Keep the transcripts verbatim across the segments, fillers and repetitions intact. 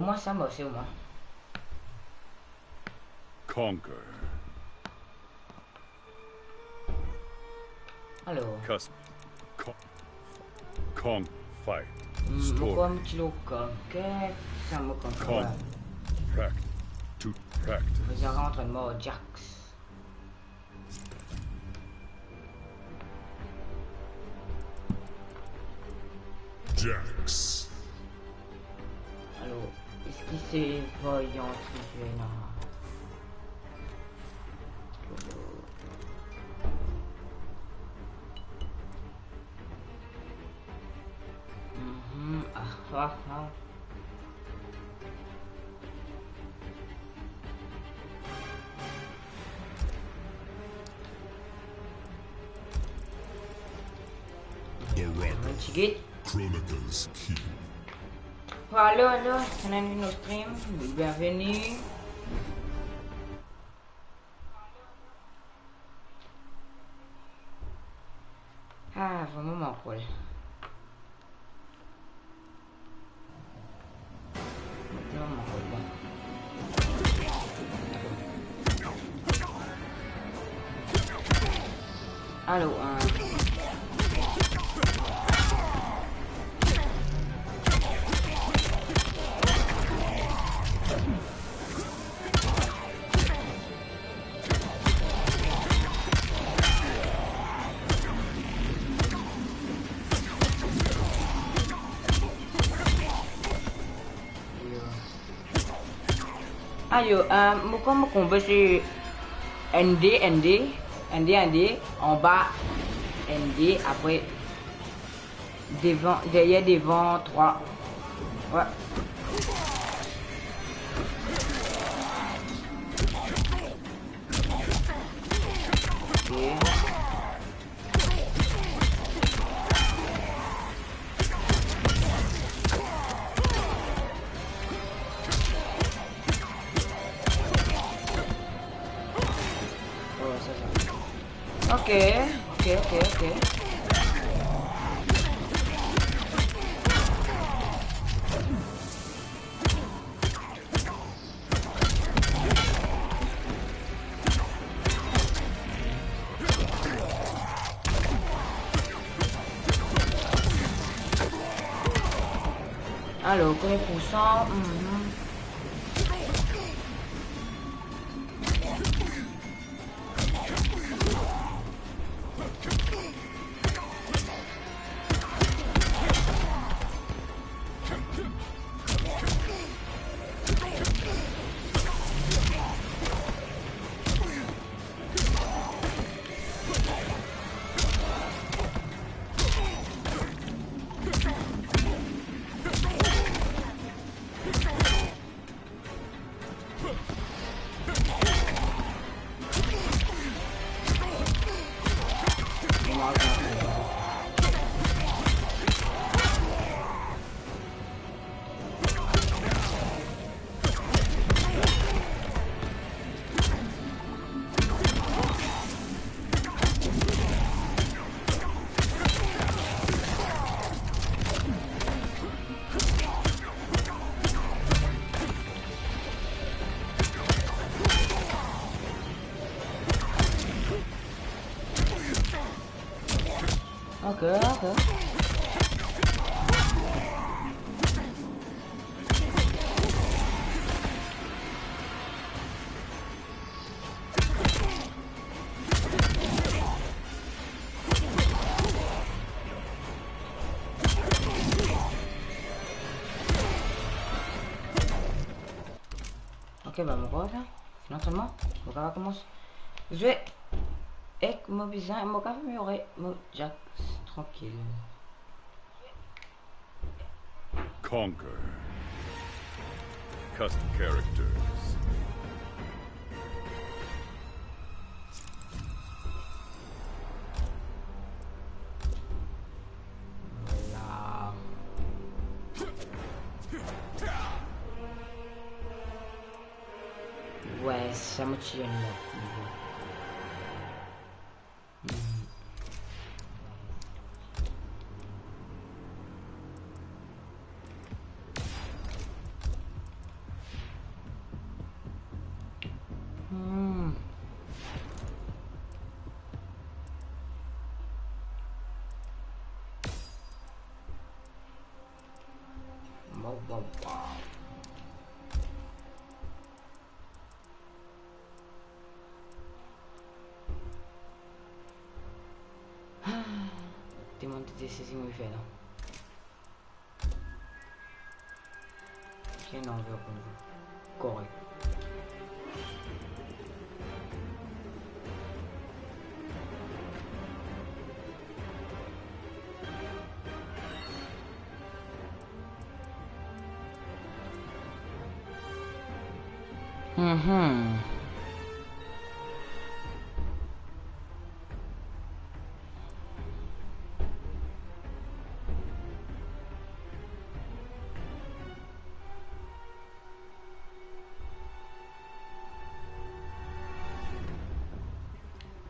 Mwa sa mo se mwa. Conquer. Alor. Cusp. Con-, con-, fight. Hmm, story. Mo krwar mo ti lor conquer, sa mo konpran. Con-, pract-, to practice. Mo ti antrinn mor Jax. Jax. Alor, eski se variant ki finn ena? Mhm, ah, ah, ah. You're welcome. Chronicles Q. Alor, alor, nou stream, bienvenue. Ah, vremem mo koul. Vremem mo koul, bon. Alor, euh, Ayo, euh, mo, kan mo konbe se N deux, N deux, N deux, N deux, anba N deux, apre devan, deryer, devan, trwa. Wi. Ok. Oh, sa, sa. Ok, ok, ok, ok. Alor, konbien poursan? Mhm. Ok, ok. Ok, ba mo krwar sa. Non selman, mo kapav koumans zwe ek mo bizin, mo kapav ameliore mo Jax trankil. Conquer. Custom characters. Voilà. Wi, sa mo ti enn lot nivo. Hmm. Waw, waw. Demann to dir seki mo fer la. Bien anver pou nou. Korek. Mhm.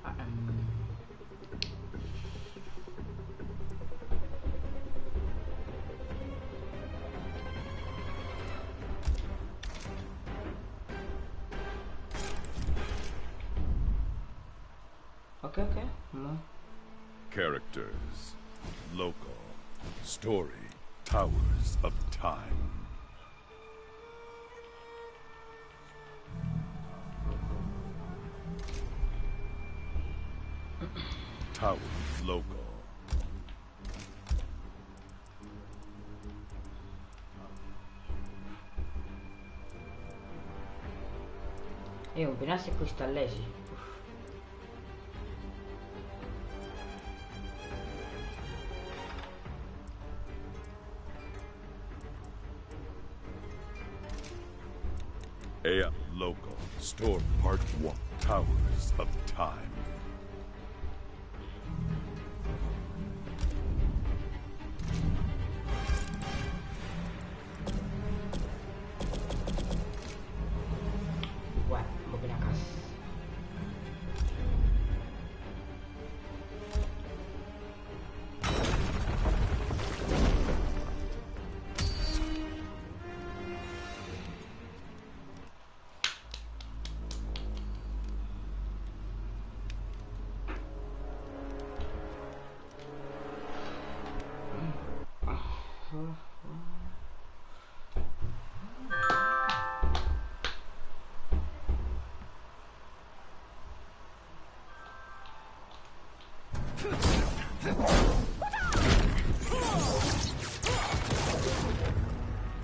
Ah, hum. Ok, ok, bon. Characters, local, story, Towers of Time. Towers, local. Eh, on pena se kristal la isi. Ouf. Air Local Store Part one, Towers of Time. Wi, mo pena kas.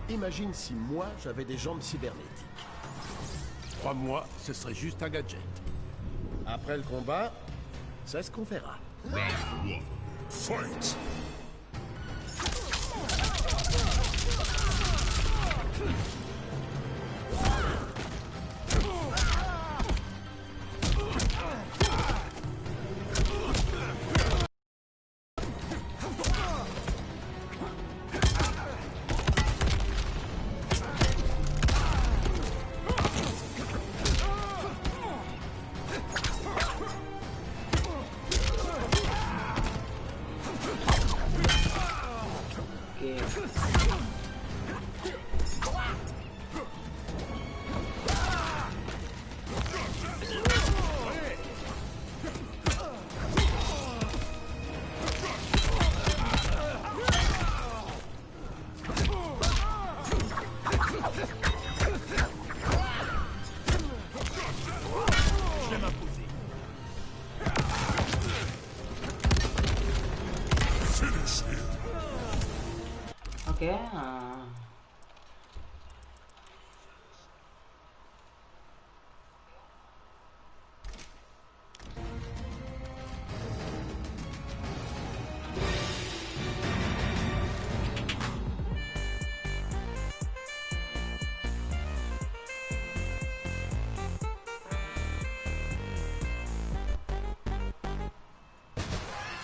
Imagine si moi, j'avais des jambes cybernétiques. Crois-moi, ce serait juste un gadget. Après le combat, c'est ce qu'on verra. Round one, fight! Ok. Ok, euh.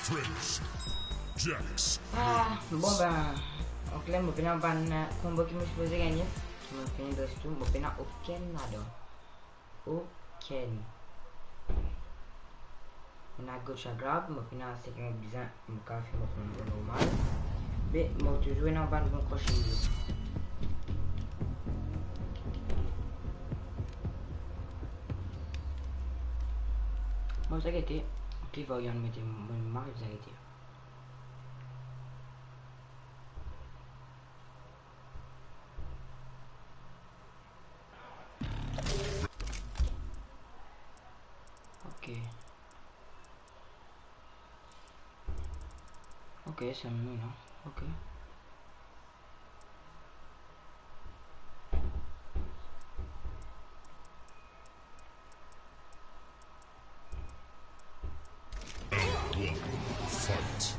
Friends, Jax. Ah, bon ben, ok, la mo pena bann konba ki mo sipoze gagne. Mo fini dan tou, mo pena okenn ladan. Okenn. Mo ena gotcha grab, mo pena seki mo bizin, mo kafe mo konba normal. Me mo touzour ena bann bon crochet. Mo sa gete ki varian mete mo, mo, mo sa gete. Yes, I'm, you know. Okay. Round one, fight.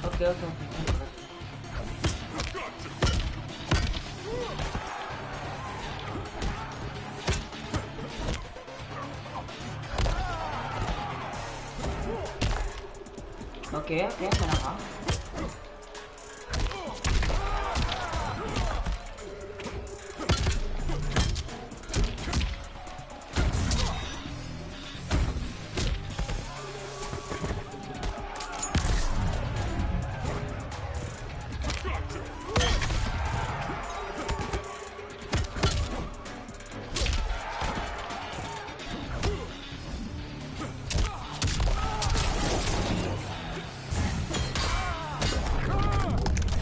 Ok, ok, ok. Ok, ok, ça va.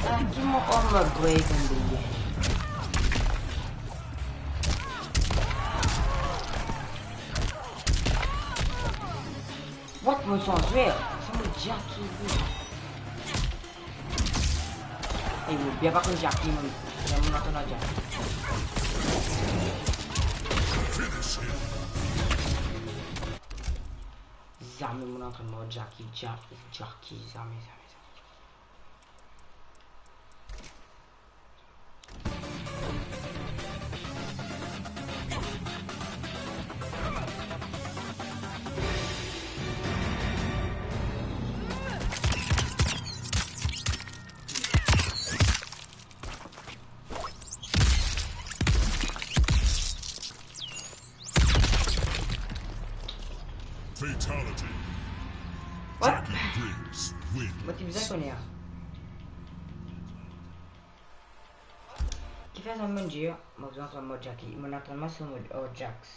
Ah, give me all my break and the What, mo sanzwe? Se mo Jackie, wi. Ey, mo bien pa konn Jackie, mo. Zame mo antann Jackie. Zame mo antann Jackie, Jack-, Jackie, zame, zame, zame. Fatality. What? Jackie Briggs wins. Mo ti bizin kone, ah. Kifer zame mo'nn dir mo bizin antann Jackie, mo antann mo Jacks.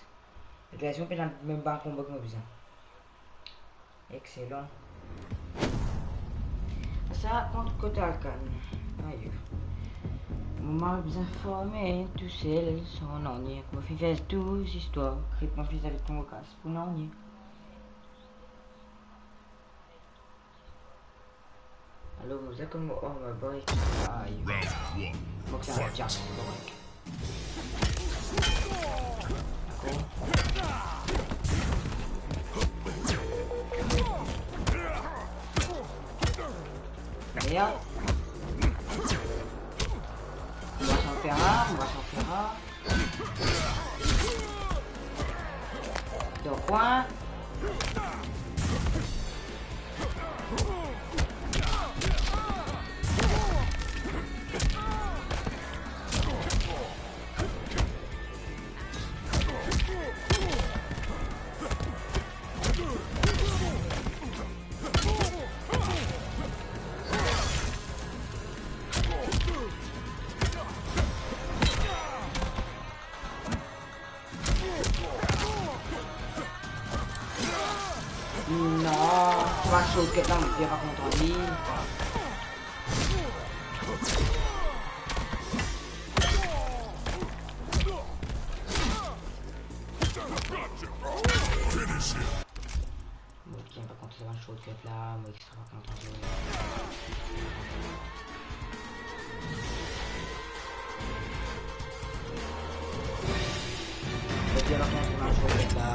Lekresion pena mem bann konbo ki mo bizin. Exelan. Sa kont kot Alkan. Ayo. Mo mari bizin farme tousel, san nanye. Mo finn fer tou zistwar. Krit mo finn fer avek konbo kas pou nanye. Alor, mo bizin konn mo armor break. Ayo. Round one. Mo bizin fight. Jack, break. Dakor. Merde. Mo va s'en faire un, mo va s'en faire un. Dans le coin. Non, sa shortcut la, mo bien pa kontan li. Finish him. Mo bien pa kontan sa bann shortcut la, mo extra pa kontan sa. Mo bien pa kontan sa bann shortcut la.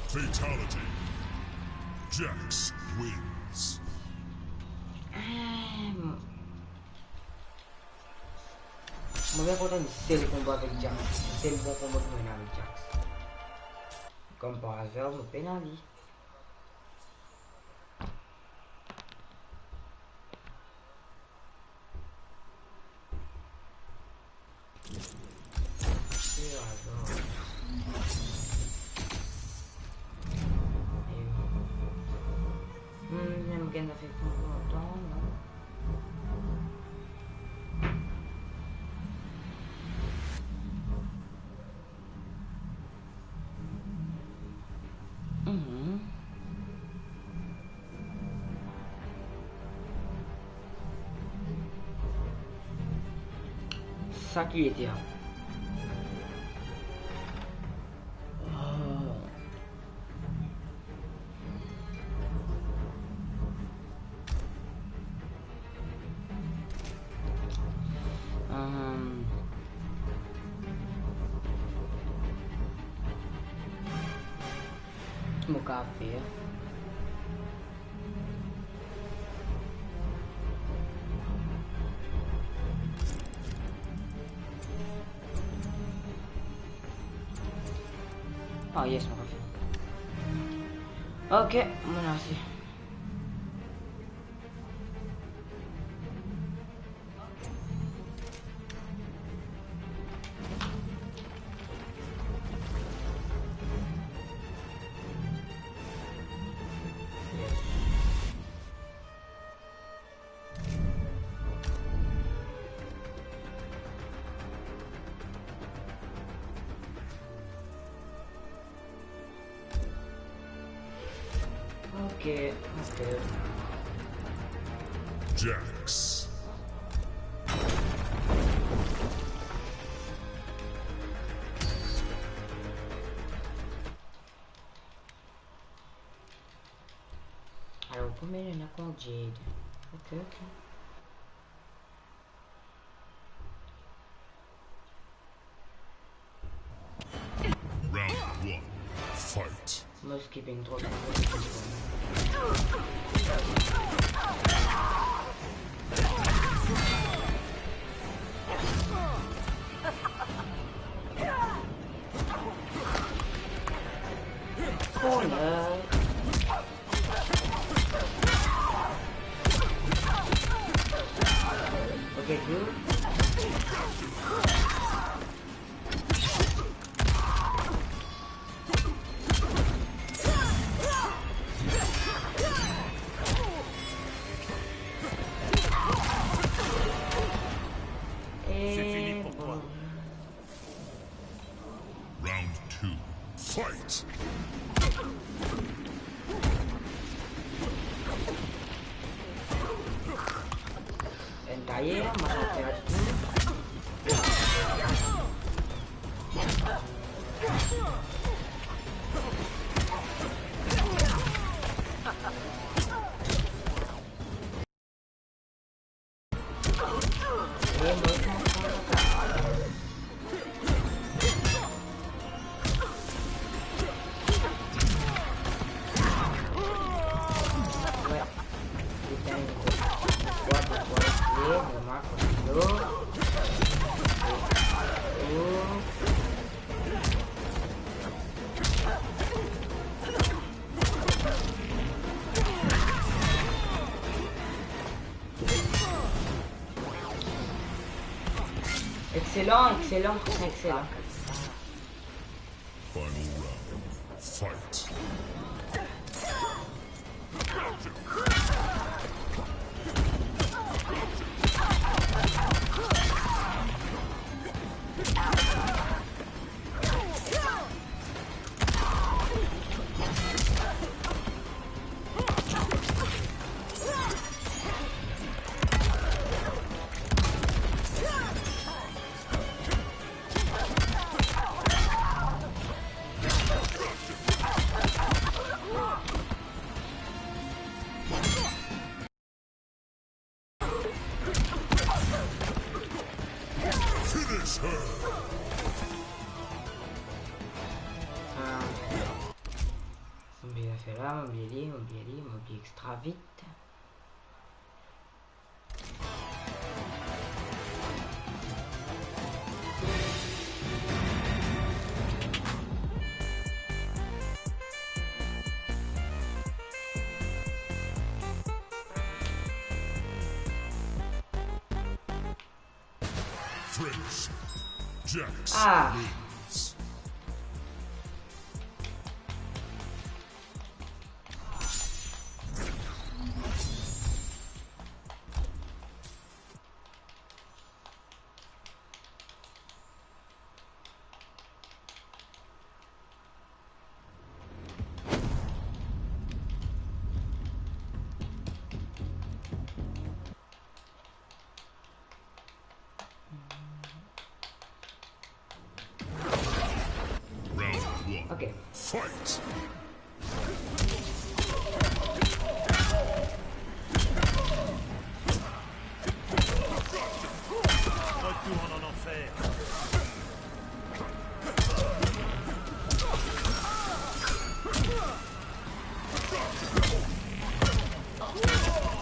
Fatality. Jax wins. Ah, mo Mo bien kontan enn sel konba avek Jax. Sel bon konba ki mo ena avek Jax. Kom par azar, mo pena li. Par azar. Hmm, mo gagn zafer pou lontan, non? Mhm. Sa ki ete la. Ah. Ahn. Mo kapav fer. Ah, yes, mo kapav fer. Ok, mo lans li. Ok, ok. Jax. Alors, combien il y en a encore, Jade? Ok, ok. Round one, fight. Mo skip intro. Oh là. Ok, good. C'est fini pour toi. Bon. Round two, fight! Enn taye la, mo pe fer tou. Excellent, excellent, excellent. Final round. Fight. Finish her. Ah. Mo bliye zafer la, mo bliye li, mo bliye li, mo bliye extra vit. Friendship. Jax wins. Ok. Fight! Retourne en enfer.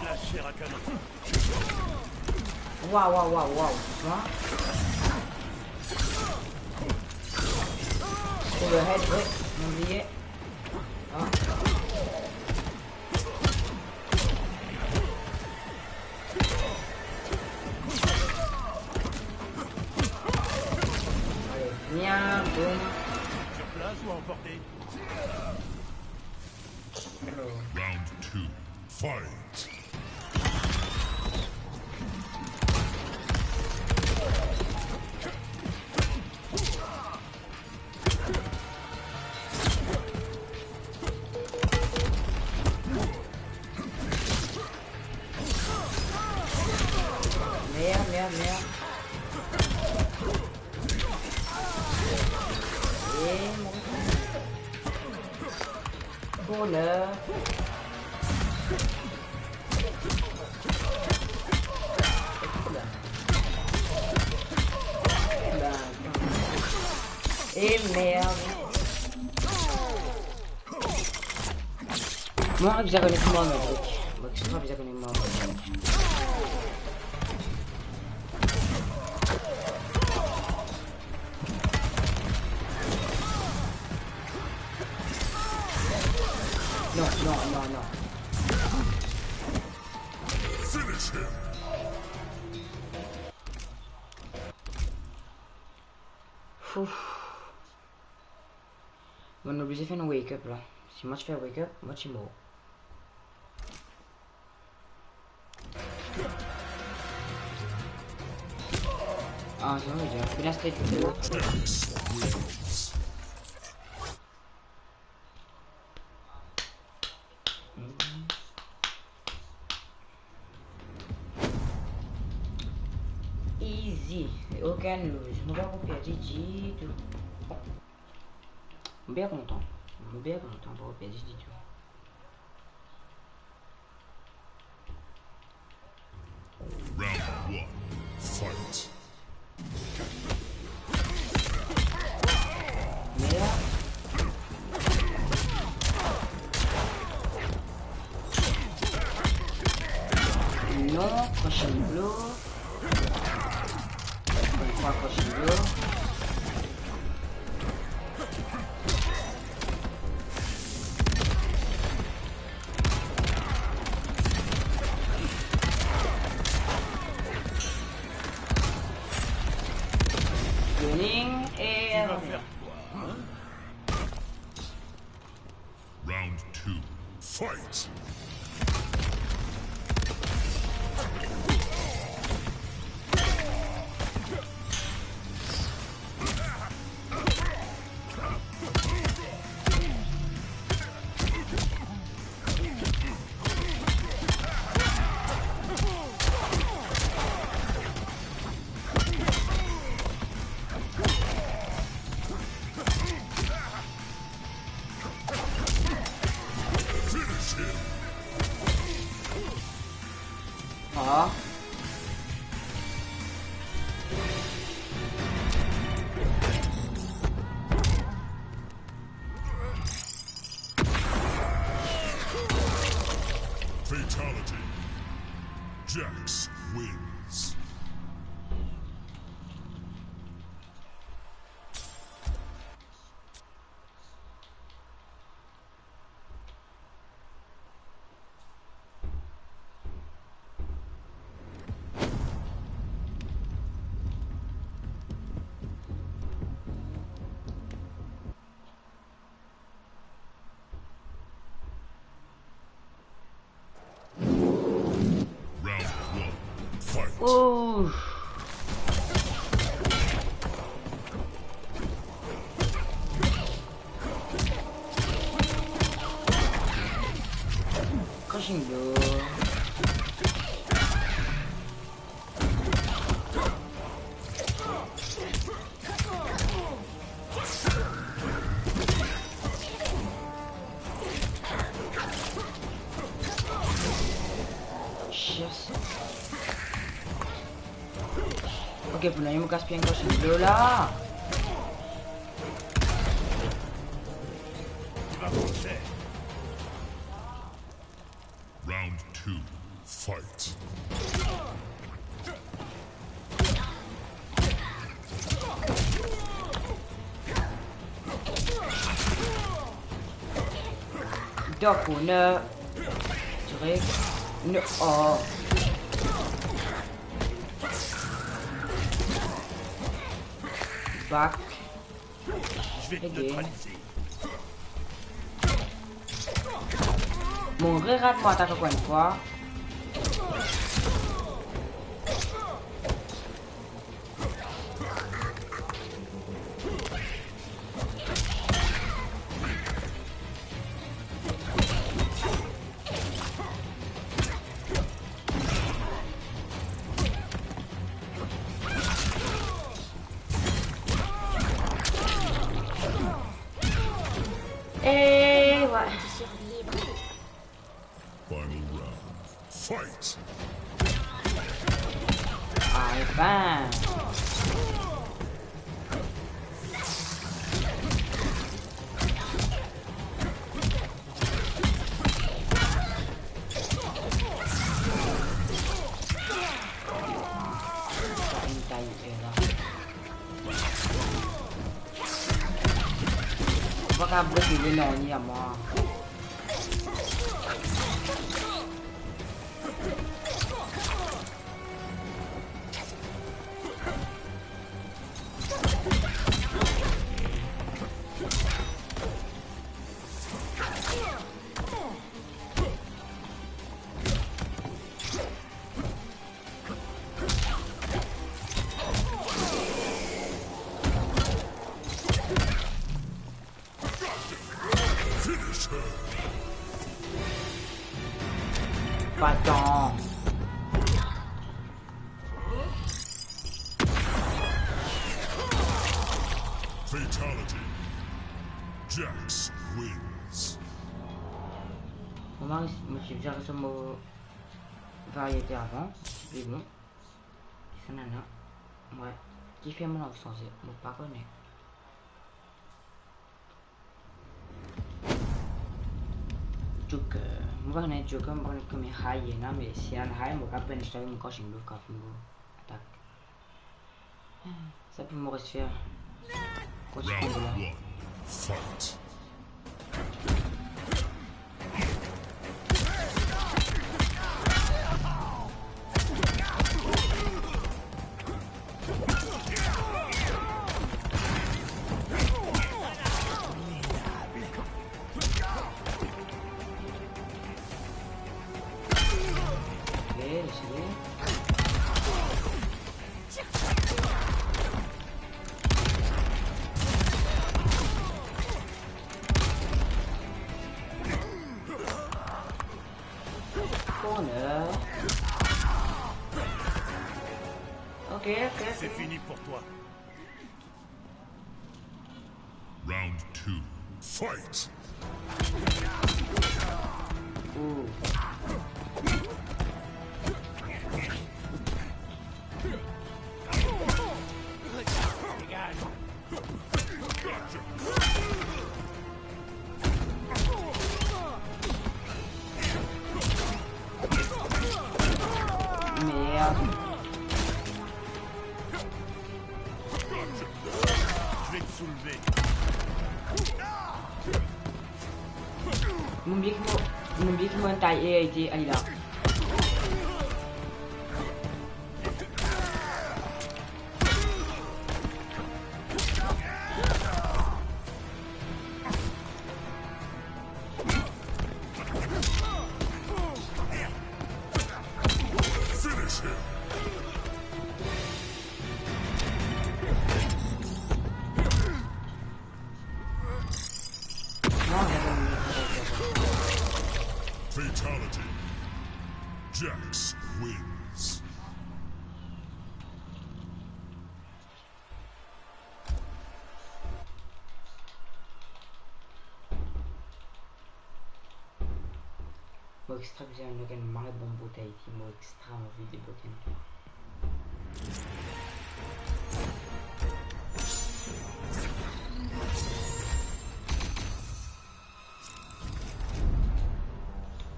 La chair à canon. Waouh, waouh, waouh, waouh. Hein? Overhead, ouais, mon billet. Hein? Allez, viens, boum. Sur place ou à emporter? Round two. Fight! Merde, merde, merde. Eh, mon... Bonheur. Eh merde. Mwa, bizin kone kouma mo trik. Mwa, bizin kone kouma mo trik. Non, non, non, non. Finish him. Ouf. Bon, nou oblize fer enn wake up la. Si mwa ti fer wake up, mwa ti mor. Ah, sa va bien. Finn straight. Easy. Okenn lose. Mo pa pou perdi ditou. Mo bien kontan. Mo bien kontan, pa pou perdi ditou. Round one, fight. Non, prochain blow. Une fois prochain blow. Running et... Tu vas faire quoi, hein? Round two. Fight! Ah. Fatality. Jax wins. Round one, fight. Oh. Crushing blow. Pou nanye mo gaspiy enn kousin dlo la. Round two, fight. Dark Corner. Direct. No. Oh. Back. Je vais te neutraliser. Mo rerat mo atak ankor enn fwa. Et ouais. Final round. Fight! Ah, enfin. Ou pa kapav blok li, non, ni a mwa. Fatality. Jax wins. Moman, mo ti bizin resonn mo variete avan, me bon. Sa nana, mwa, ki fer mo lanvi sanze, mo pa kone. Joker, mo pa kone Joker, mo pa kone komie high ena, me si enn high, mo kapav pran style, mo kousin dlo, kapav mo atak. Sa pou mo res fer. Kontign la. Round one, fight. Ok, les-y. Corner. Ok, ok, ok. C'est fini pour toi. Round two, fight! Ooh. Merde. Je vais te soulever. Mo oublie ki mo, mo oublie ki mo ena taye, ali la. Finish him. Fatality. Jax wins. Mo extra bizin debloke enn mari bon bout isi, mo extra anvi debloke enn.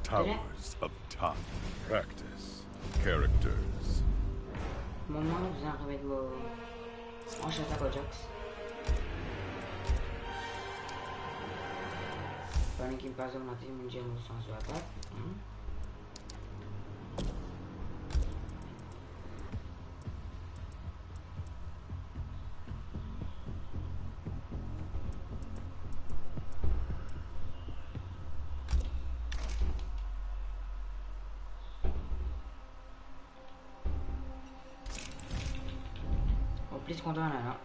Powers of time. Practice. Characters. Moman, nou bizin remet mo an shot akoz Jax. Pandan ki mo pa zom latil, mo dir mo sanz atak. Hmm. An plis kontan la, non?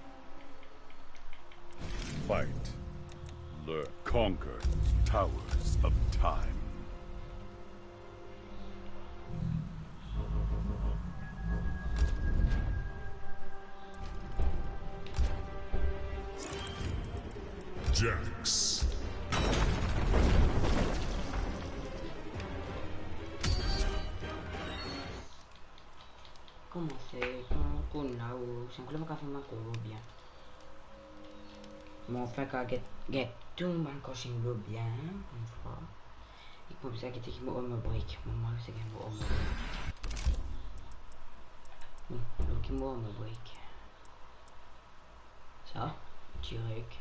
Fight. Learn. Conquer. Towers of time. Jax. Kouma se, kouma konn la ou, sann koule mo kafe makro bien. Mo anfin kav get, get tou bann kosinglo bien, enn fwa. Ek mo bizin gete ki mo armor break. Mo, mo bizin gagn mo armor break. Hmm, ki mo armor break. Sa, direk.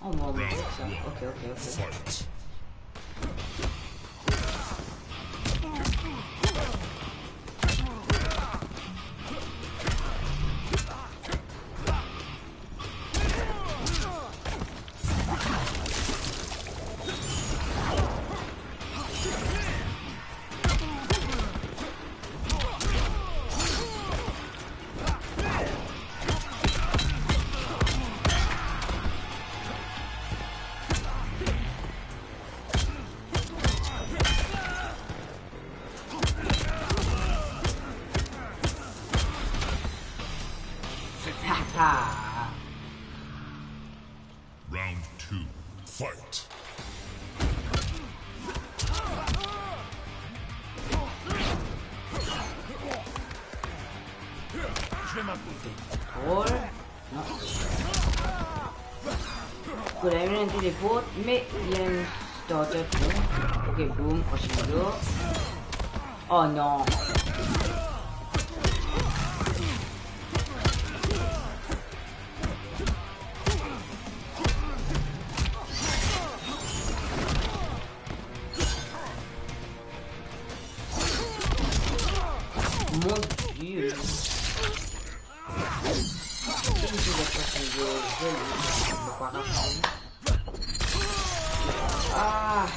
Oh, mo armor break sa. Ok, ok, ok. Fight. Round two, fight. Je vais m'imposer. Drôle. Non. Kouma li ena enn teleport, me li ena enn starter, bon. Ok, boum, kosinglo. Oh non. Mon Dieu. Ah.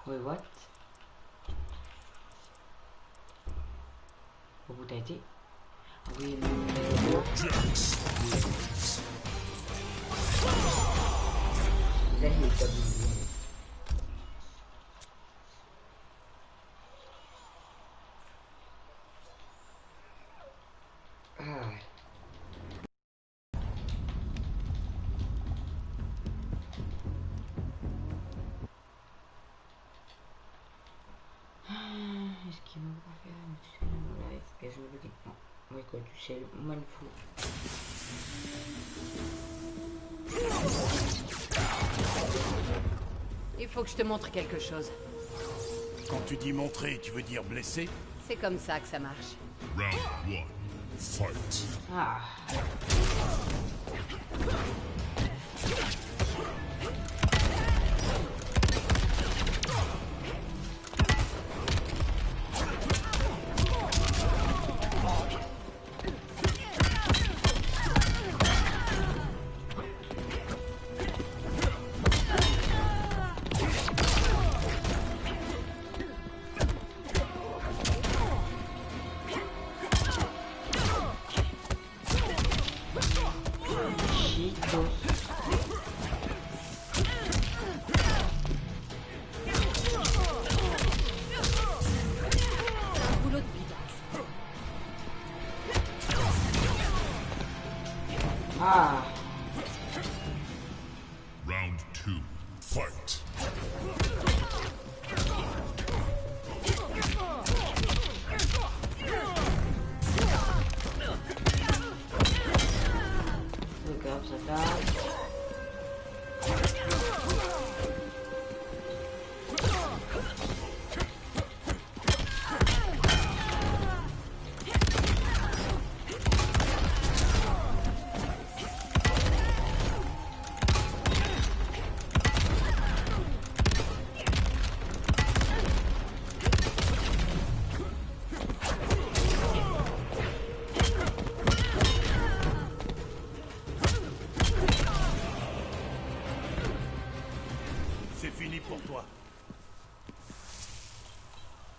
Wait, what? What would I do? Are we in the middle of the war? Jax. Then he's W. Ah. Ah, eski mo pa fer mo live? Eski mo pa kit mwa? Mo ekor tousel, mo bann fou. Il faut que je te montre quelque chose. Quand tu dis montrer, tu veux dire blesser ? C'est comme ça que ça marche. Round one, fight. Ah. Chito. Un boulot de bidon. Ah. Round two, fight. Regarde ça là.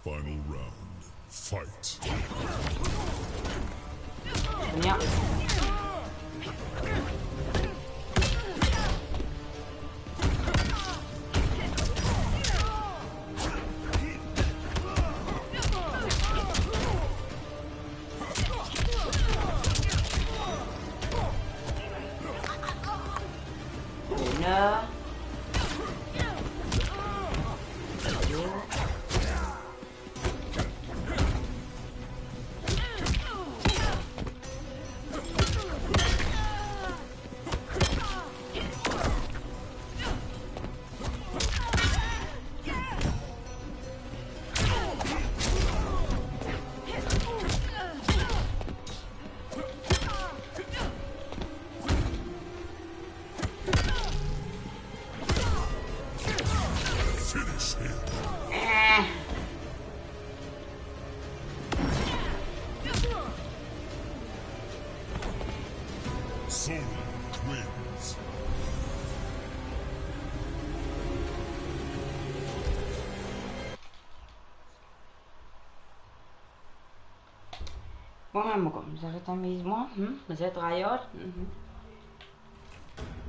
Final round. Fight. Sonya. Sonya. Finish him. Eh. Sonya wins. Bon, mem mwa, sa ret amiz mwa, hmm? Sa ret tryhard, mhm.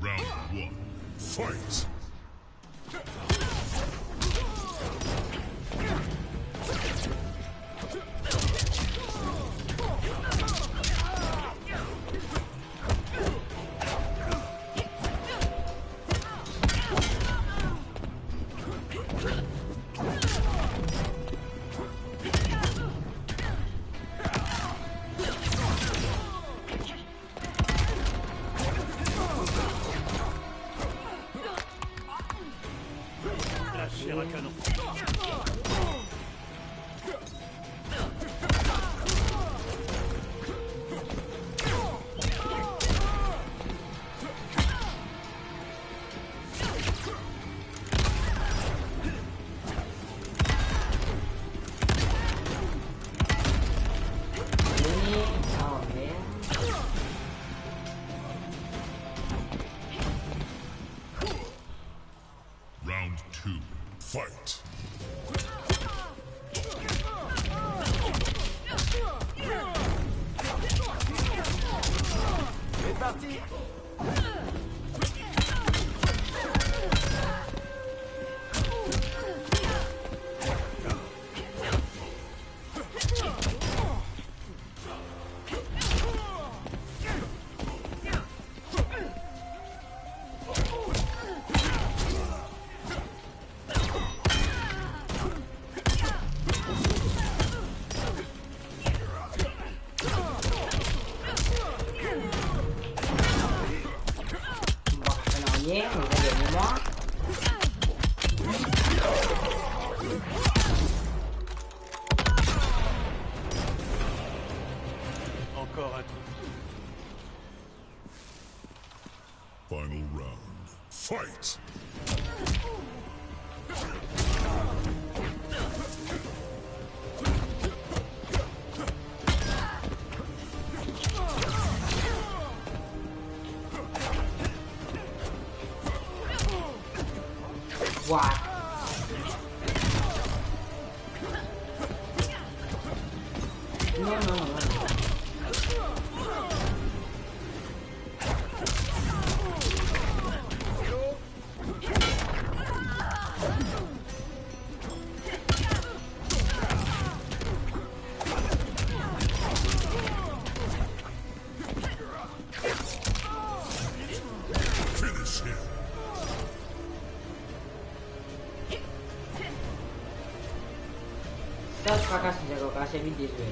Round one, fight! La chair à canon. Round two, fight. C'est parti. Encore un trou. Final round. Fight! What? Non, non, non. Finish him. Sa, sa kas li, sa kas li, bien zwe.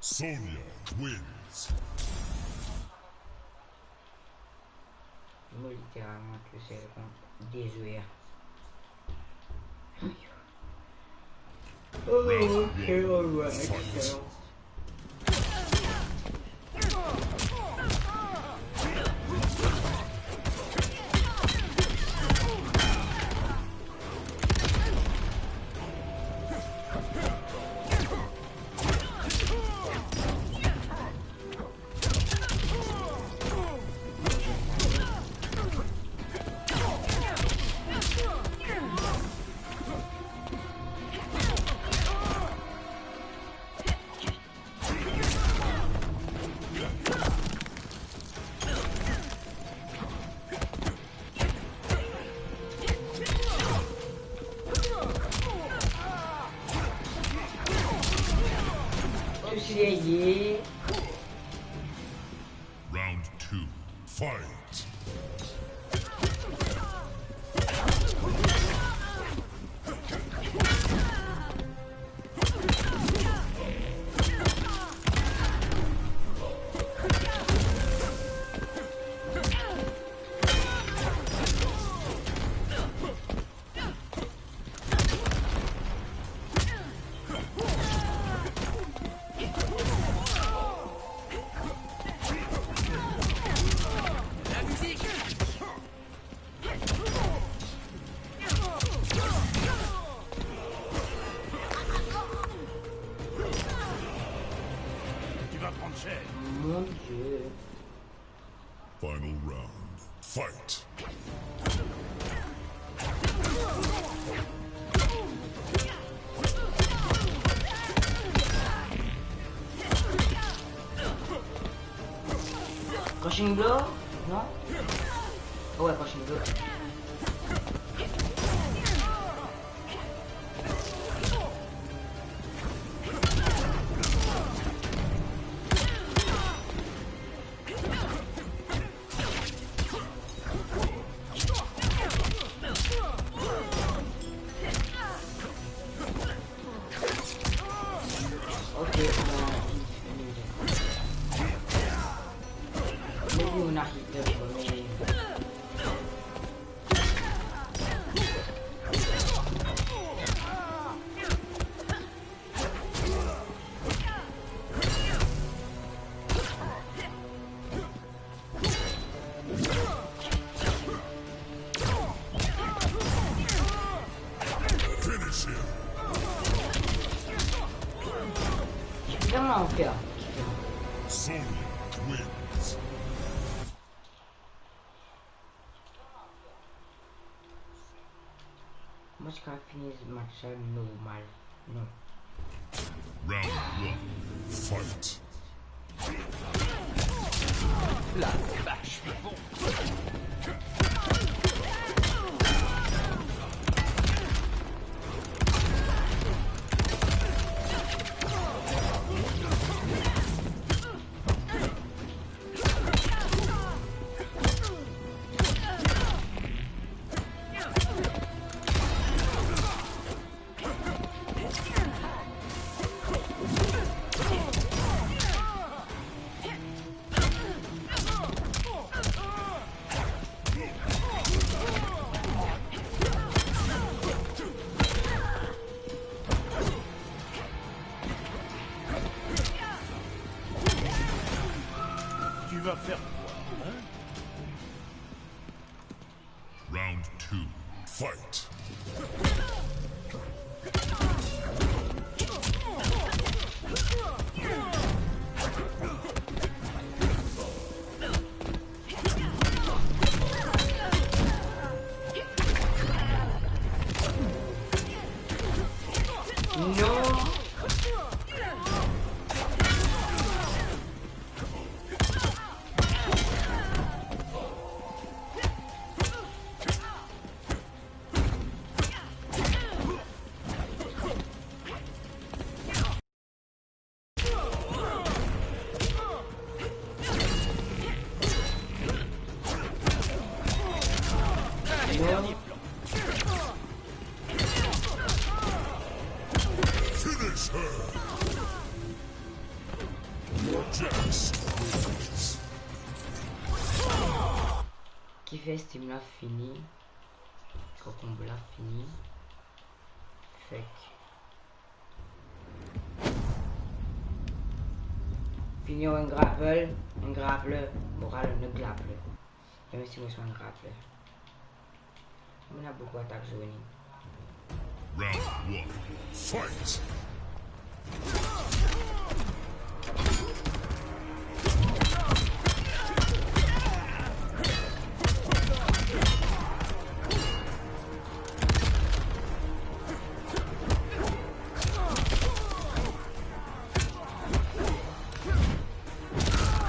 Sonya wins. Mo literalman tousel kont de zwer. Oh, ok, alright, so. Ye, ye. Round two, fight. Tu vas prendre cher. Mon Dieu. Final round. Fight. Crushing blow? Non? Oh ouais, crushing blow. Ok, non, maybe we're not here for me. Finish him. Come on, Phil. Sonya wins. Mo ti kapav fini match la normal, non? Round one, fight. La vache, li bon. Tu vas faire quoi, hein? Round two, fight. Non. Finish her. Jax wins. Kifer stream la fini? Kan konba la fini? Fek. Fini enn grapple, enn grapple, moral enn grapple. Mem si mo enn grapple. Mo ena boukou atak zone. Round one, fight!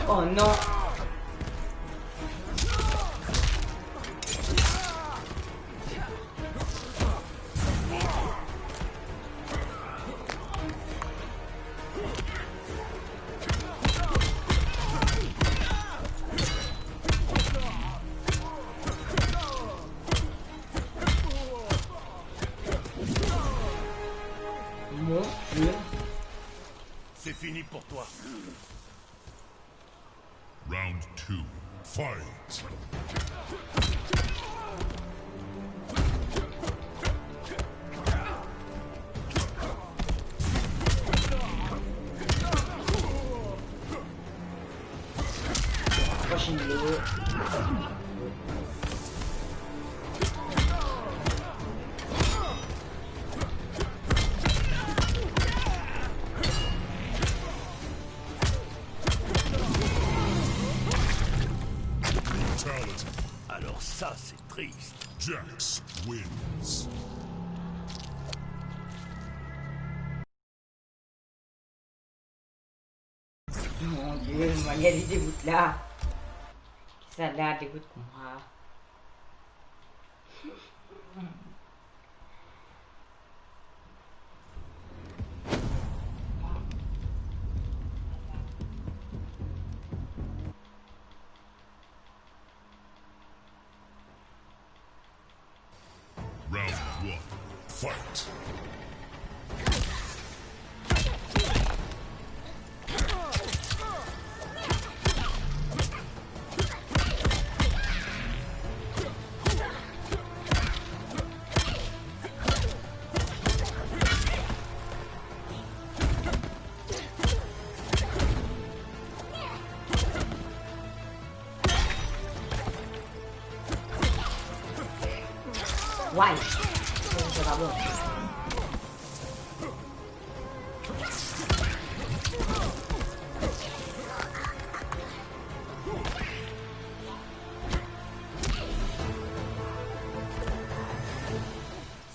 Oh non. Mon Dieu. C'est fini pour toi. Round two, fight. Prochaine vidéo. Brutality. Alors ça, c'est triste. Jax wins. Mon Dieu, manière li degout la. Kisannla degout kouma. Round one, fight. Why? Sa pa bon.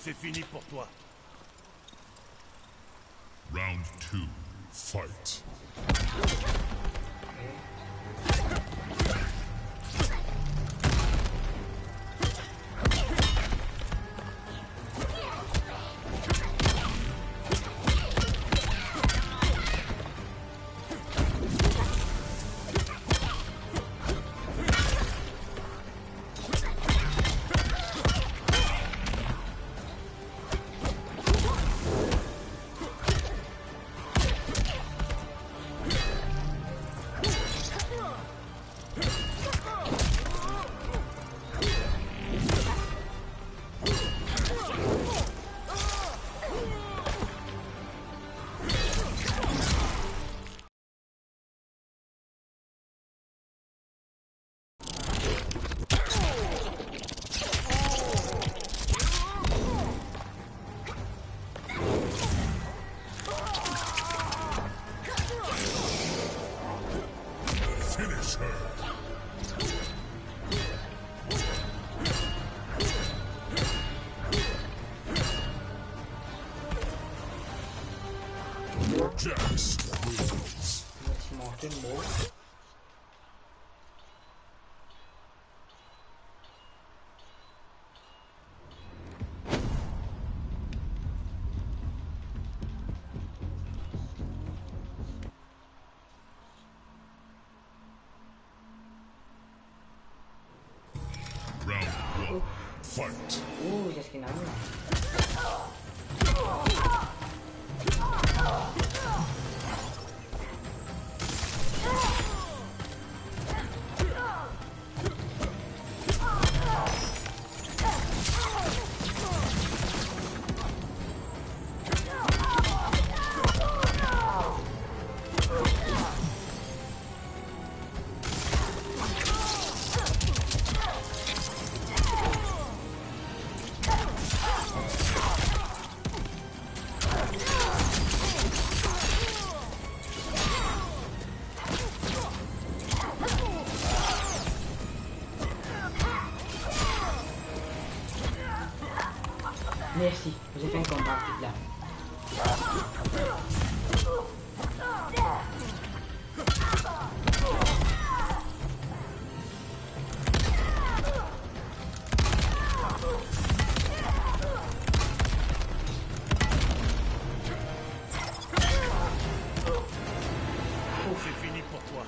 C'est fini pour toi. Round two, fight. Finish her. Jax wins. Mo ti manke mo. Round one, fight. Ooh, just gonna. Mersi, mo finn konpran tou la. C'est fini pour toi.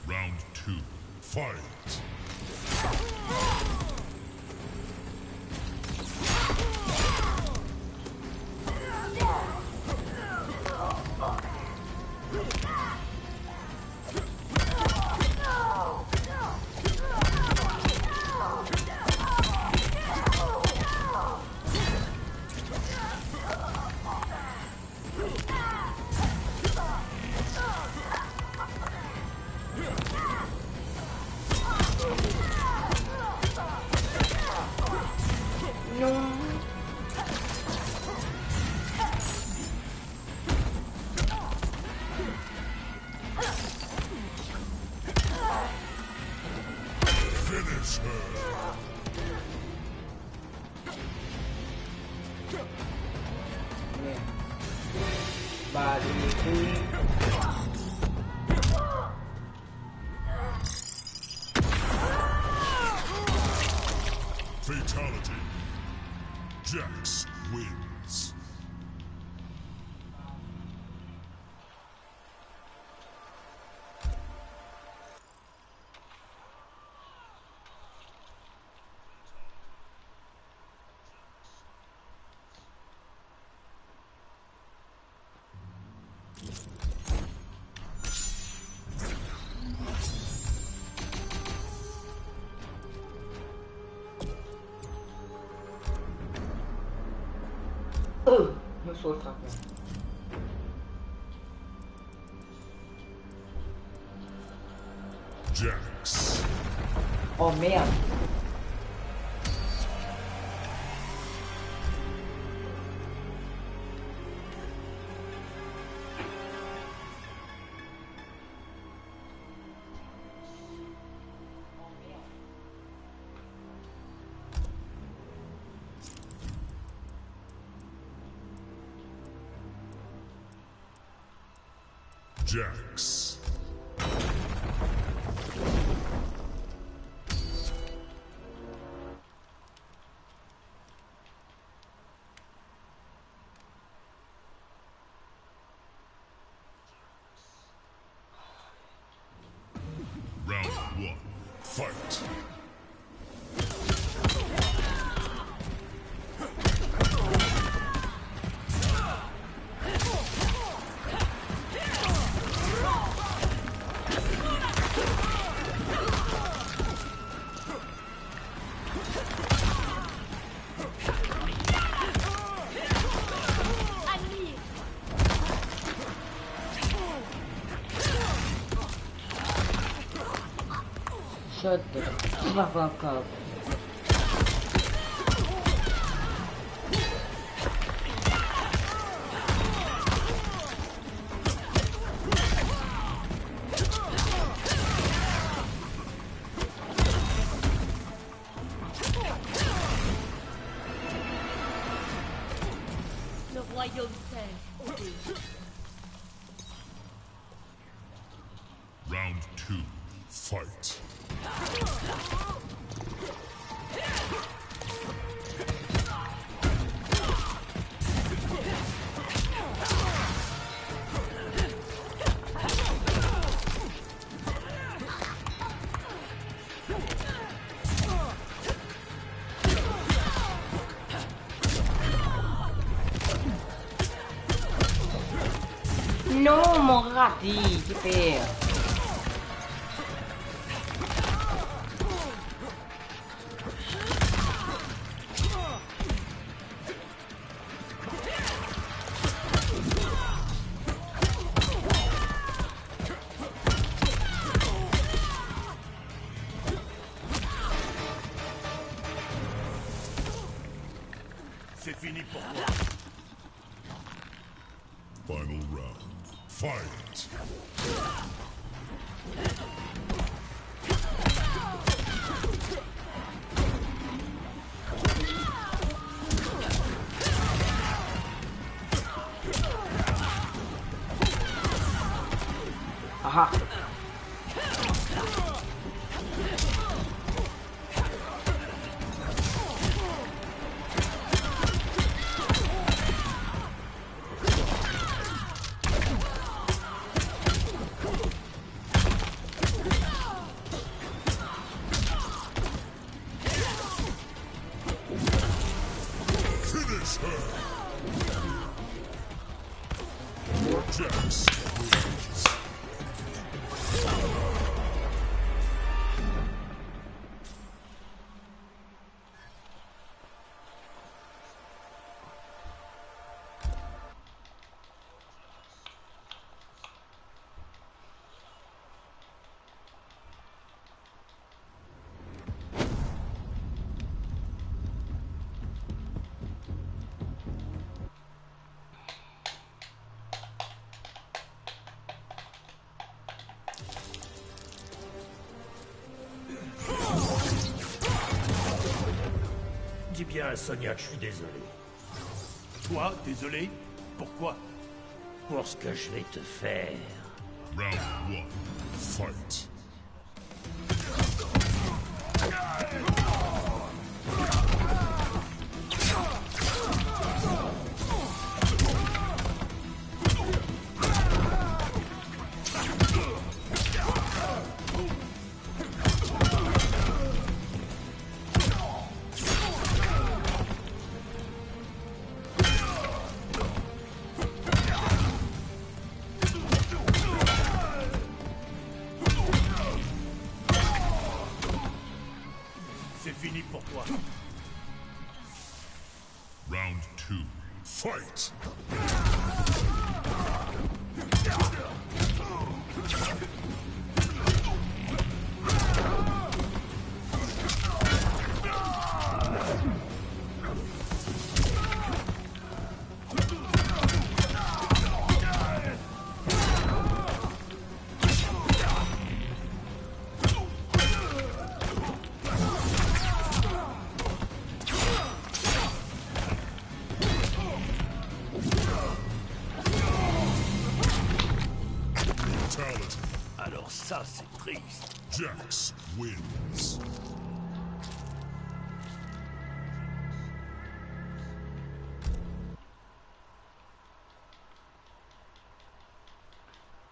Round two, fight. Ba, li, li. Fatality. Jax wins. Oh, mo so trap la. Jax. Oh merde. Jax. Round one, fight. Shut the fuck up. Le royaume s'élève. Round two, fight. Non, mo rati, ti per. C'est fini pour toi. Final round. Fight! Aha. Finish her! Jax wins. Dis bien à Sonya que je suis désolé. Toi, désolé ? Pourquoi ? Pour ce que je vais te faire. Round one, fight. C'est fini pour toi. Round two. Fight! Alors ça, c'est triste. Jax wins.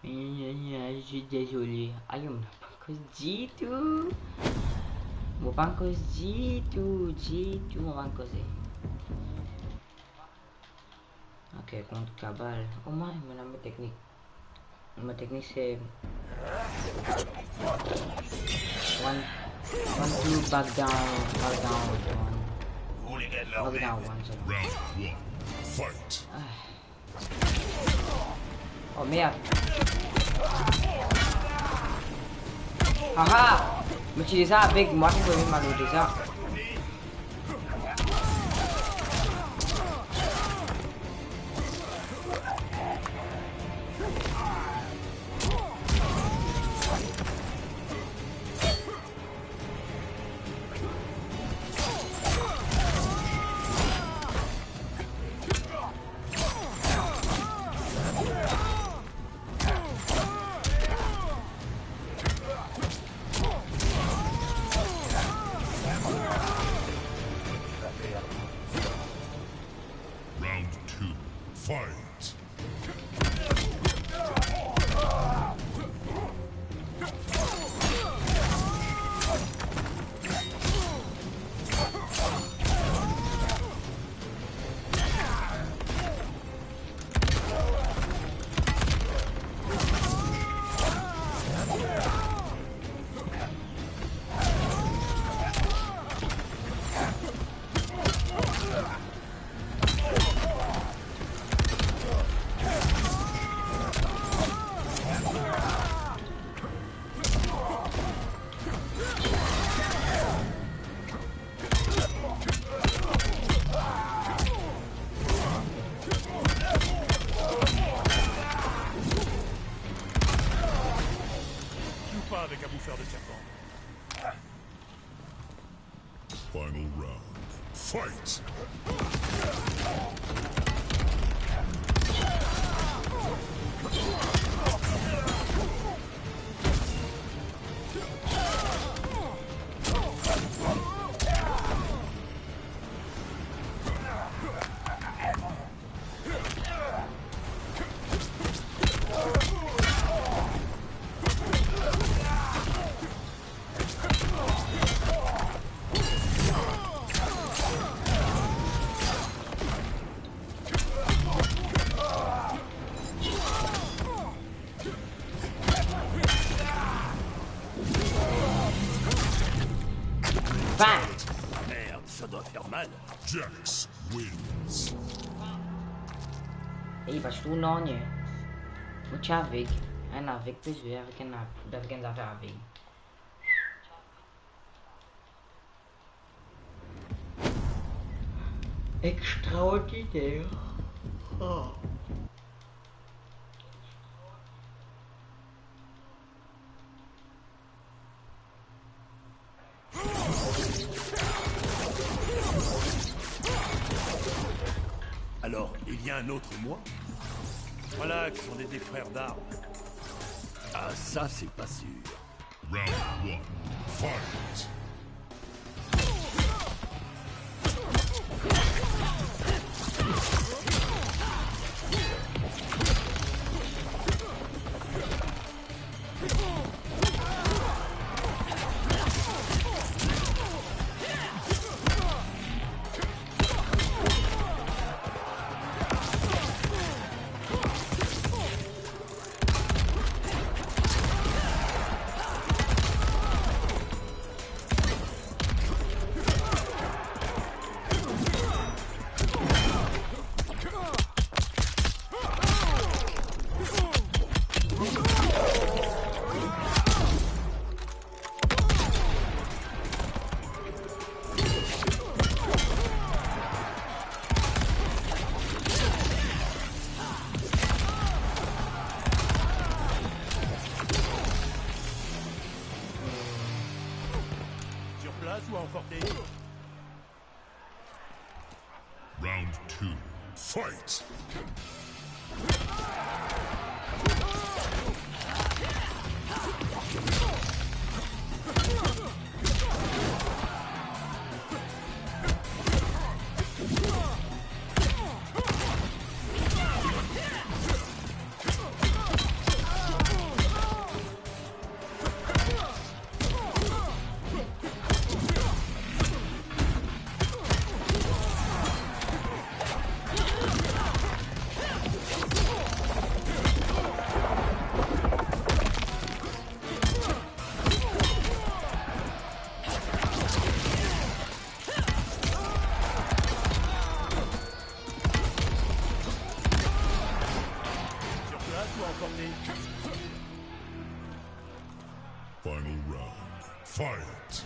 Aïe, aïe, aïe, je suis désolé. Aïe, mo pa koz ditou. Mo pa koz ditou, ditou, mo pa koze. Ok, kont Kabal. Omwin, mo ena mo teknik. Mo teknik se one, one, two, back down, back down, one. Vous voulez de l'armée ? Back down, one, so. Round one, fight. Ah. Oh merde. Ah ah. Mo ti deza avek, mo pa konn kouma mo deza. Round two, fight! Joue pas avec un bouffeur de serpent. Final round. Fight! Bang! Merde, ça doit faire mal. Jax wins. Ey, pa ti trouv nanye. Mo ti aveg. Enn aveg pe zwe avek enn av-, avek enn zafer aveg. Extraordinaire. Oh. Alors, il y a un autre moi ? Voilà qui sont des, des frères d'armes. Ah, ça, c'est pas sûr. Round one, fight! Sur place ou à emporter ? Round two, fight! Sur place ou à emporter ? Final round. Fight!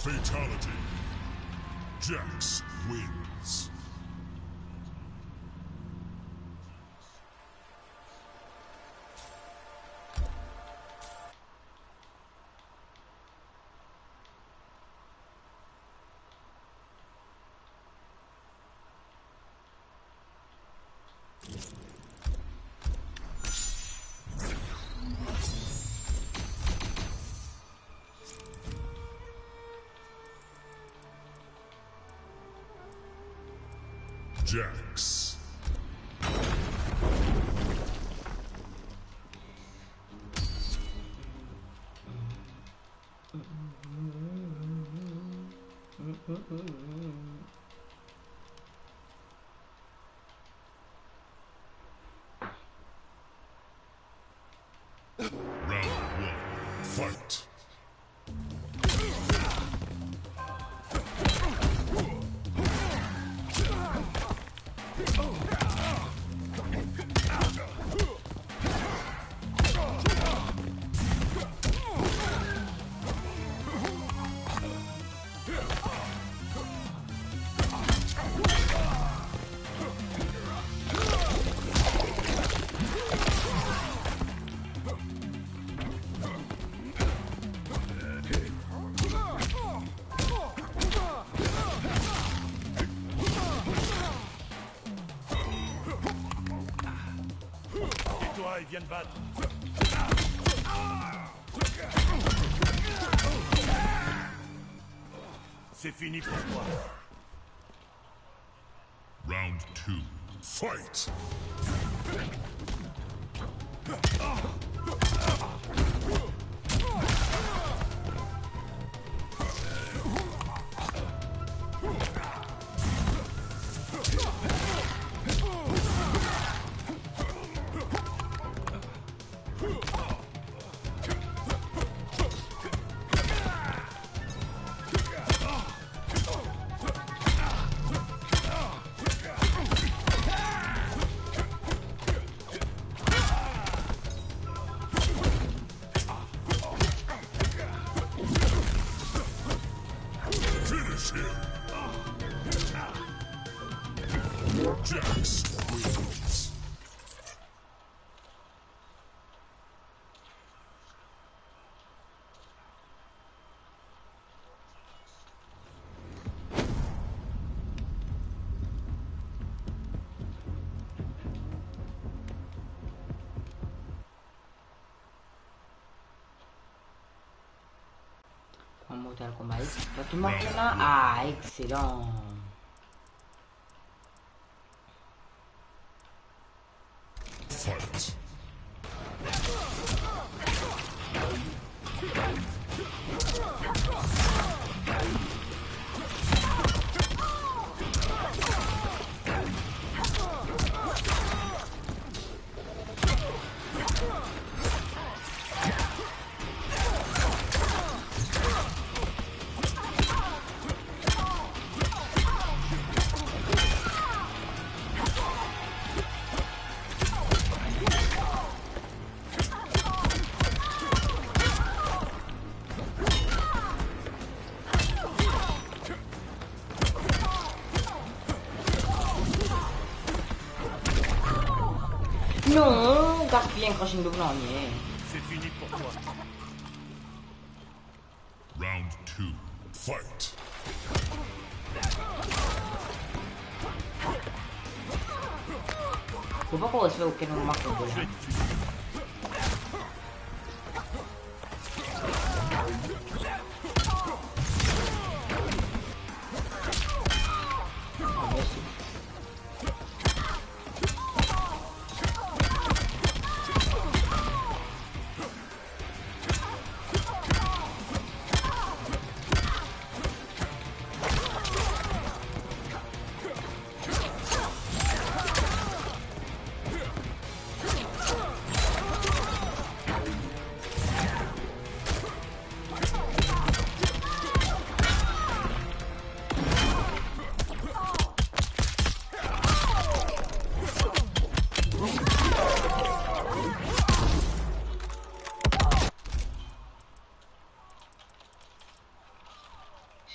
Fatality. Jax wins. Jax. Round one, fight! Tais-toi et viens te battre. C'est fini pour toi. Two, fight! Finish him! Jax wins. Pran Mortal Kombat. Pran tou mor la. Ah, exelan. Fight. Non, gaspiy enn crushing blow pou nanye. C'est fini pour toi. Round two, fight. Faut pas qu'on respecte aucun moment qu'on veut, hein.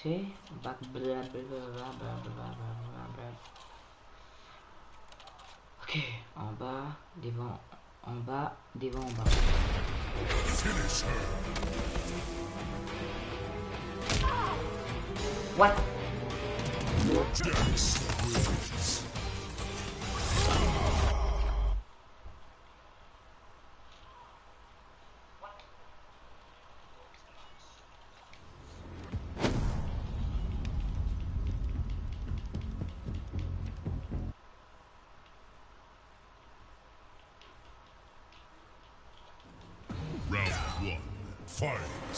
C'est back, blablabla. Ok, anba, devan, anba, devan, anba. Finish her. What? Jax wins. Round one, fight.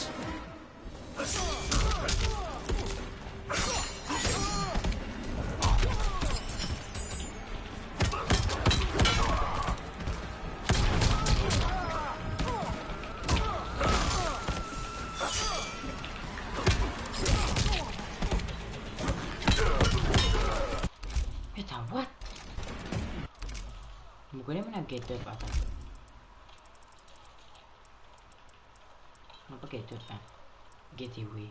Putain, what? Mo kone mo ena get up, atann. Non, pa get up, hein. Get away.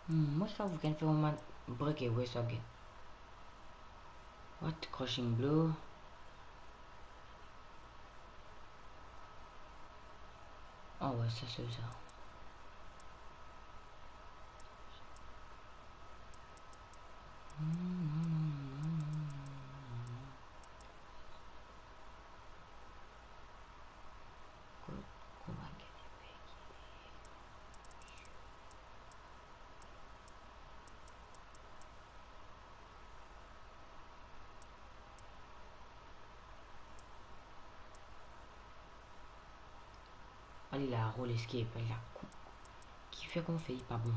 Hmm, mo sa, we can feel man break away, so get. What? Crushing blow. Oh ouais, ça c'est ça. La, roll escape, la. Kifer kouma fer li pa bon?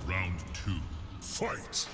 Round two, fight!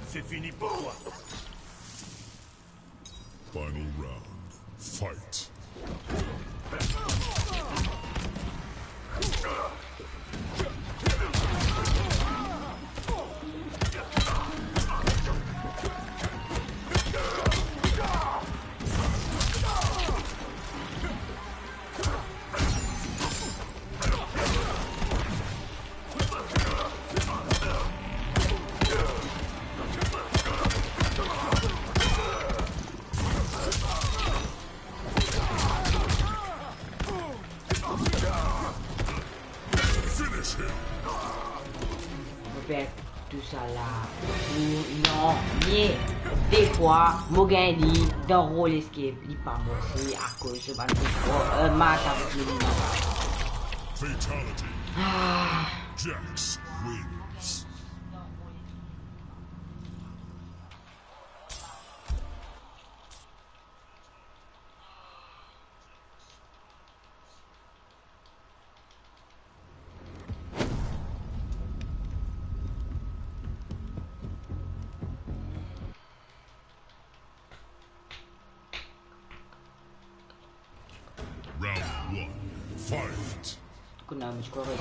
C'est fini pour toi. Final round. Fight. Finish him. Mo perd tousala pou non, me defwa mo gagn li dan roll escape, li pa bon, se akoz so bann defwa, euh, match avek li. Fatality. Ah. Jax wins. Round one, fight! Kuna mchukua kwa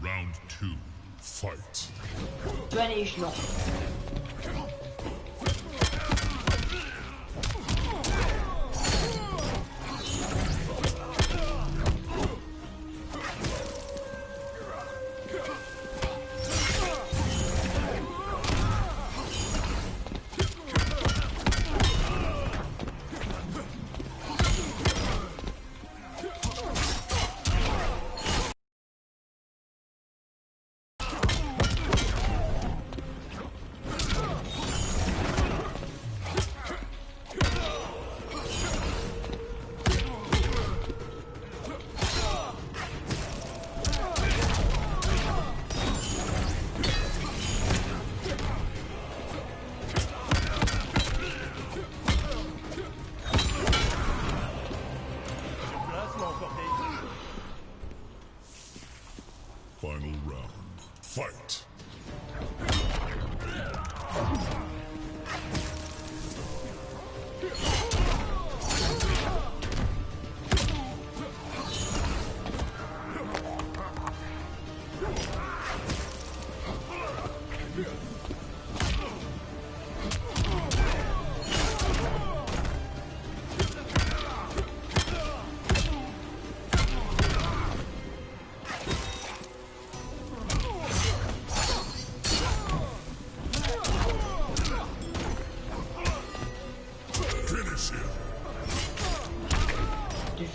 Round two, fight. Donation.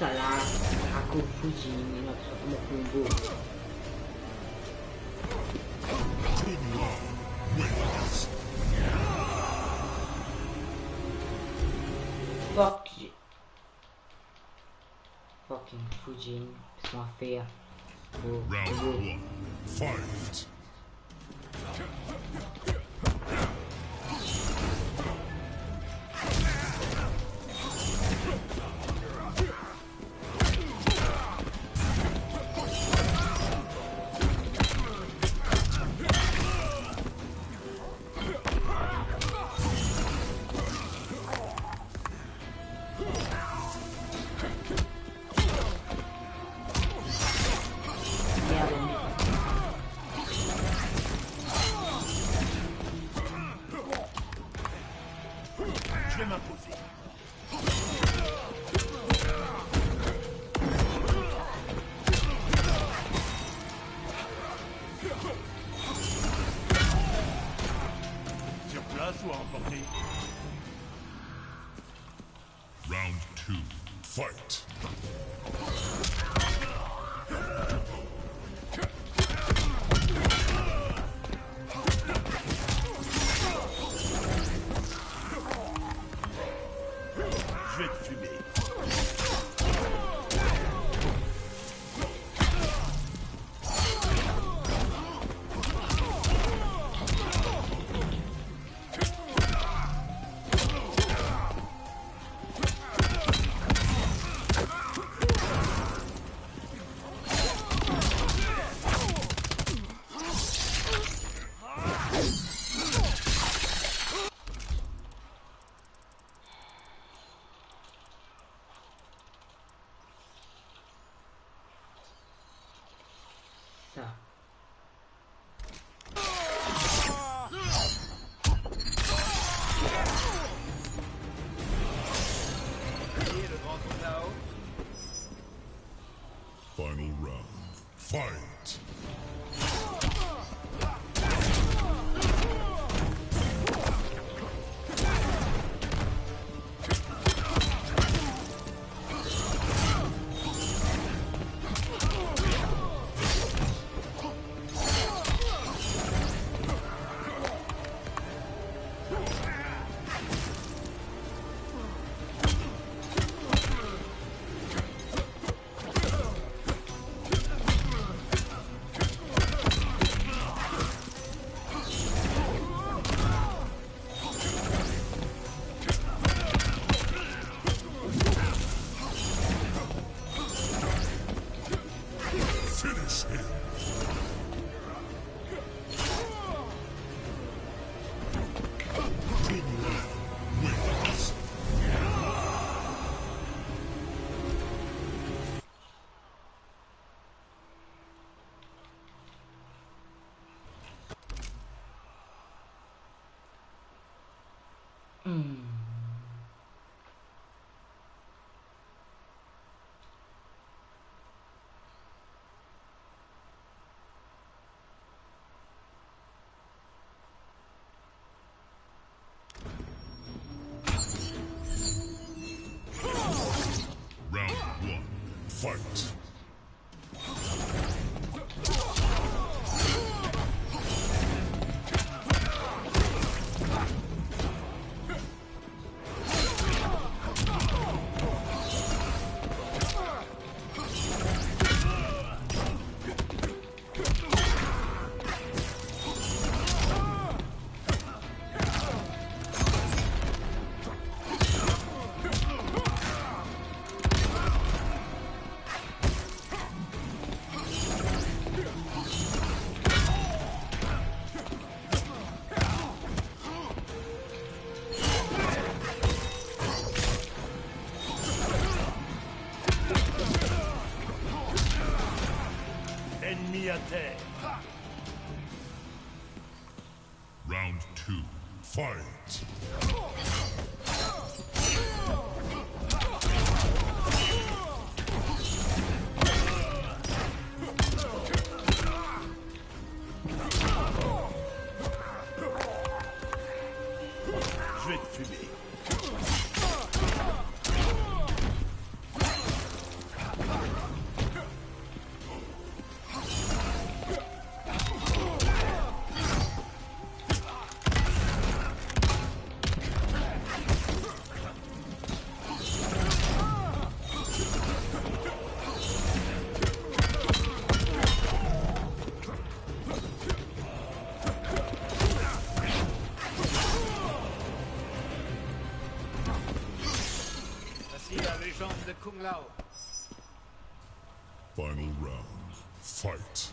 Salah, aku puji ni nak mo combo. Fuck you. Fucking Fujin, laisse-moi faire. Oh, Round oh. One, fight. Je vais m'imposer. Sur place ou à emporter. Round two, fight. Je vais te fumer. Sa. Final round. Fight! Finish him. King Lao wins. Hmm. Round one, fight. Ennmi ater. Round two, fight. Je vais te fumer. Kung Lao. Final round. Fight.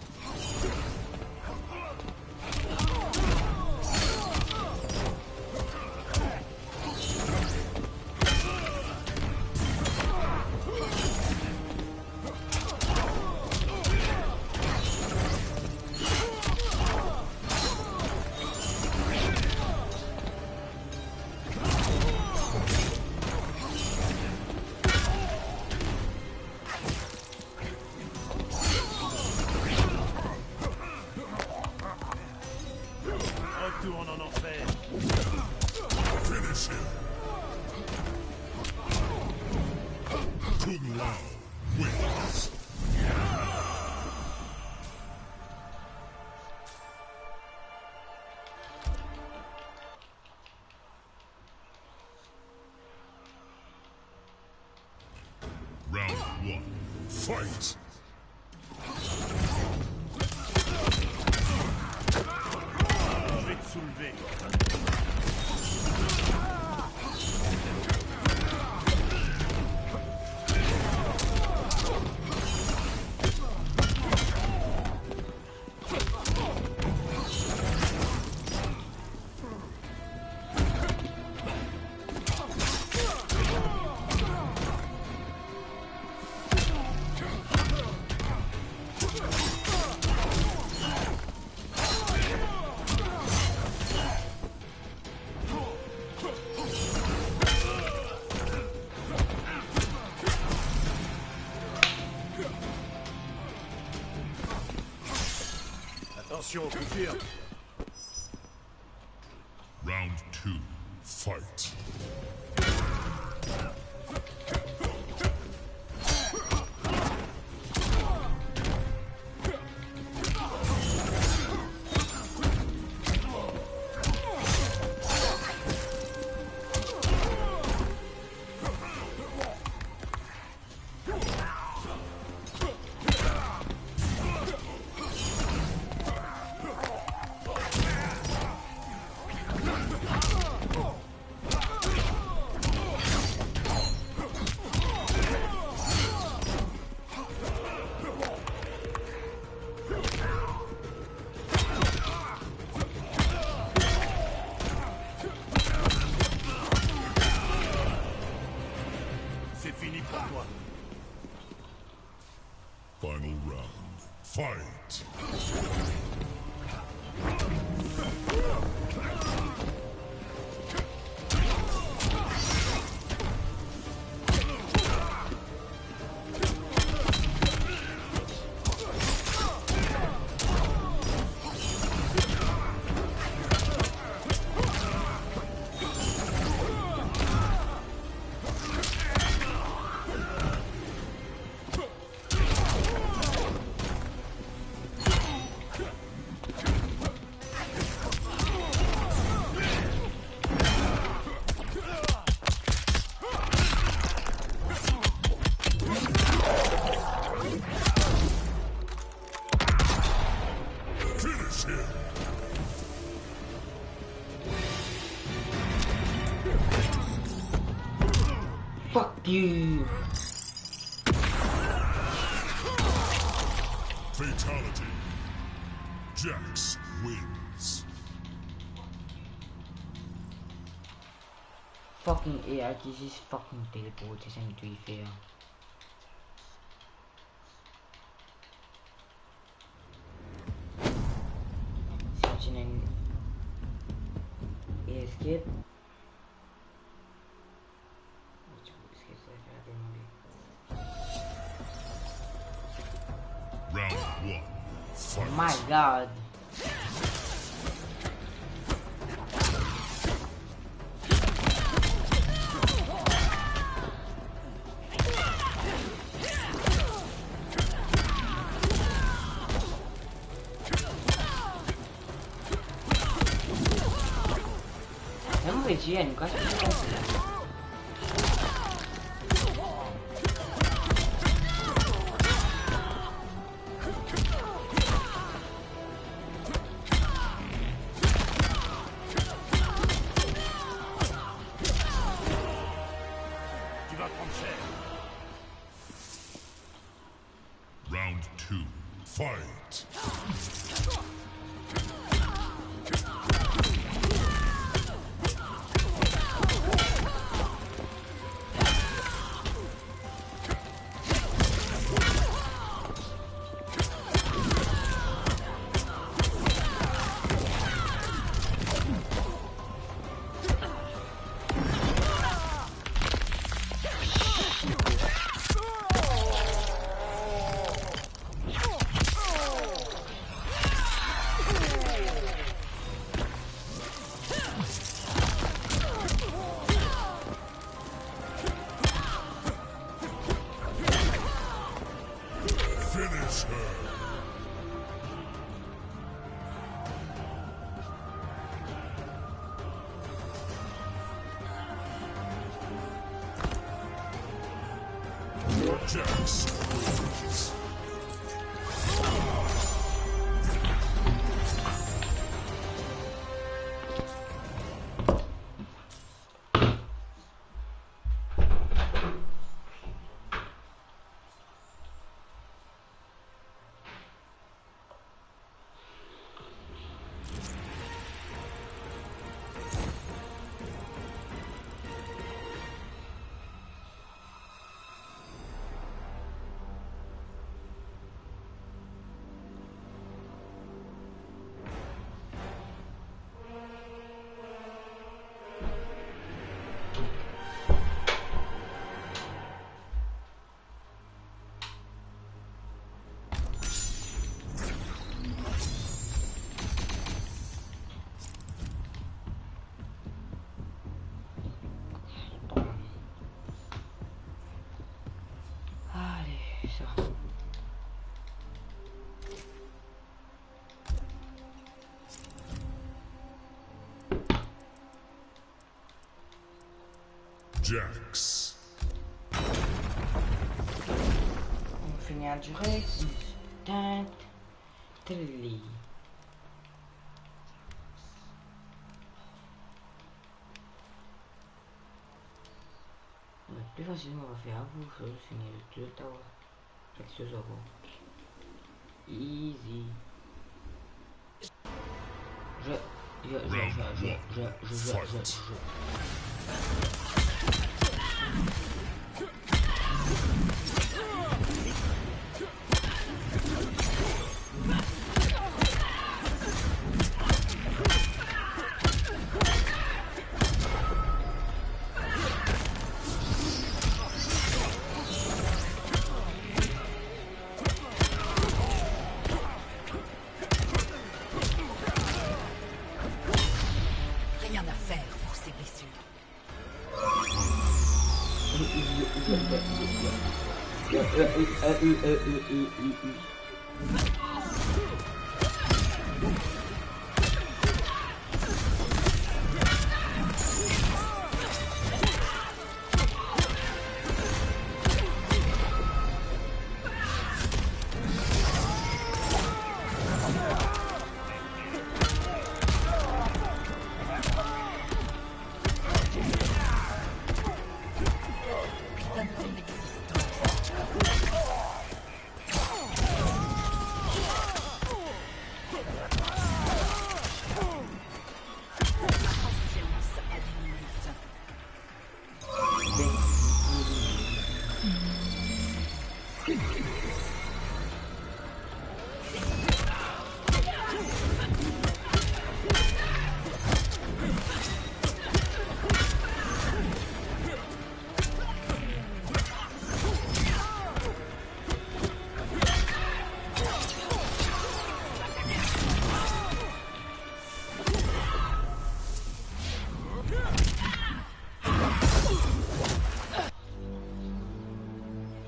Retourne en enfer. Finish him. Kung Lao wins. Round one. Fight! Je vais te soulever. Attention au coup dur. Round two, fight. C'est fini pour toi. Final round. Fight! Finish him! Fuck you. Fatality. Jax wins. Fucking A I ki zis fucking teleporte, sa enn twi fer. Sa ti enn escape. Round one. Fight. My God. Mem Vegeta, nou kas tou sa. Tu vas prendre cher. Fight! Finish her. Jax wins. Ale, sa. Jax. Nou fini a dire, tint, teli. Wi, pli fasil, mo va fer avou, so, fini le tour, ta. Quelque chose à voir. Easy. Je, je, je, je, je, je, je, je, je, je. Rien à faire pour ces blessures.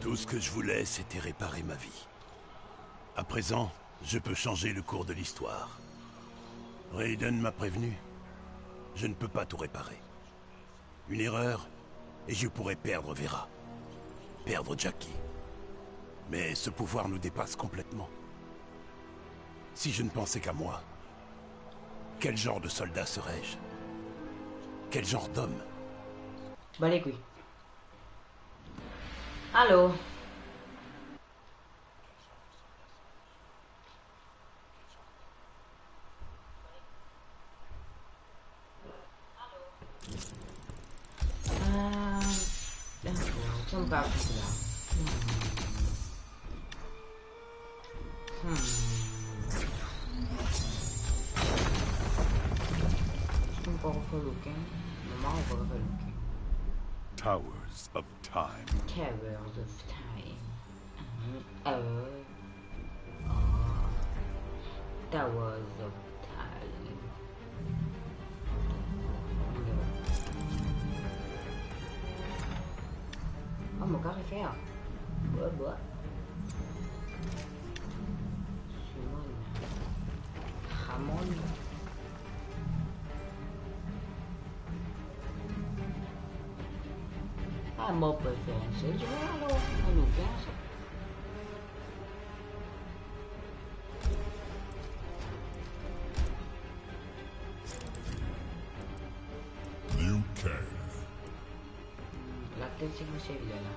Tout ce que je voulais, c'était réparer ma vie. À présent, je peux changer le cours de l'histoire. Raiden m'a prévenu. Je ne peux pas tout réparer. Une erreur, et je pourrais perdre Vera, perdre Jackie. Mais ce pouvoir nous dépasse complètement. Si je ne pensais qu'à moi, quel genre de soldat serais-je ? Quel genre d'homme ? Ba les couilles. Allô ? Ah, dakor, sa mo kapav fer la. Hmm. Hmm. Mo pa kapav fer lokin. Mo pa kapav fer lokin. Towers of Time. Towers of Time. Mhm. Euh. Ah. Towers of Time. Ah, mo kapav refer. Bwa, bwa. Simon. Ramon. Ah, mo prefer enn sel zwer alor. Mo lokin sa. Liu Kang. Hmm, lakel ti mo servi la?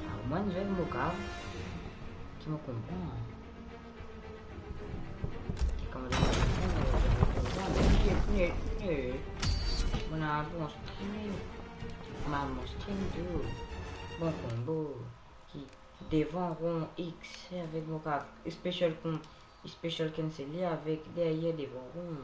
Ah, mo enn zwer mo kapav, ki mo konpran. Kouma dir, net, net, net. Mo ena bon stream. Mo ena bon stream tou. Bon konbo. Ki devan ron X avek mo kapav special kon, special cancel li avek deryer devan ron.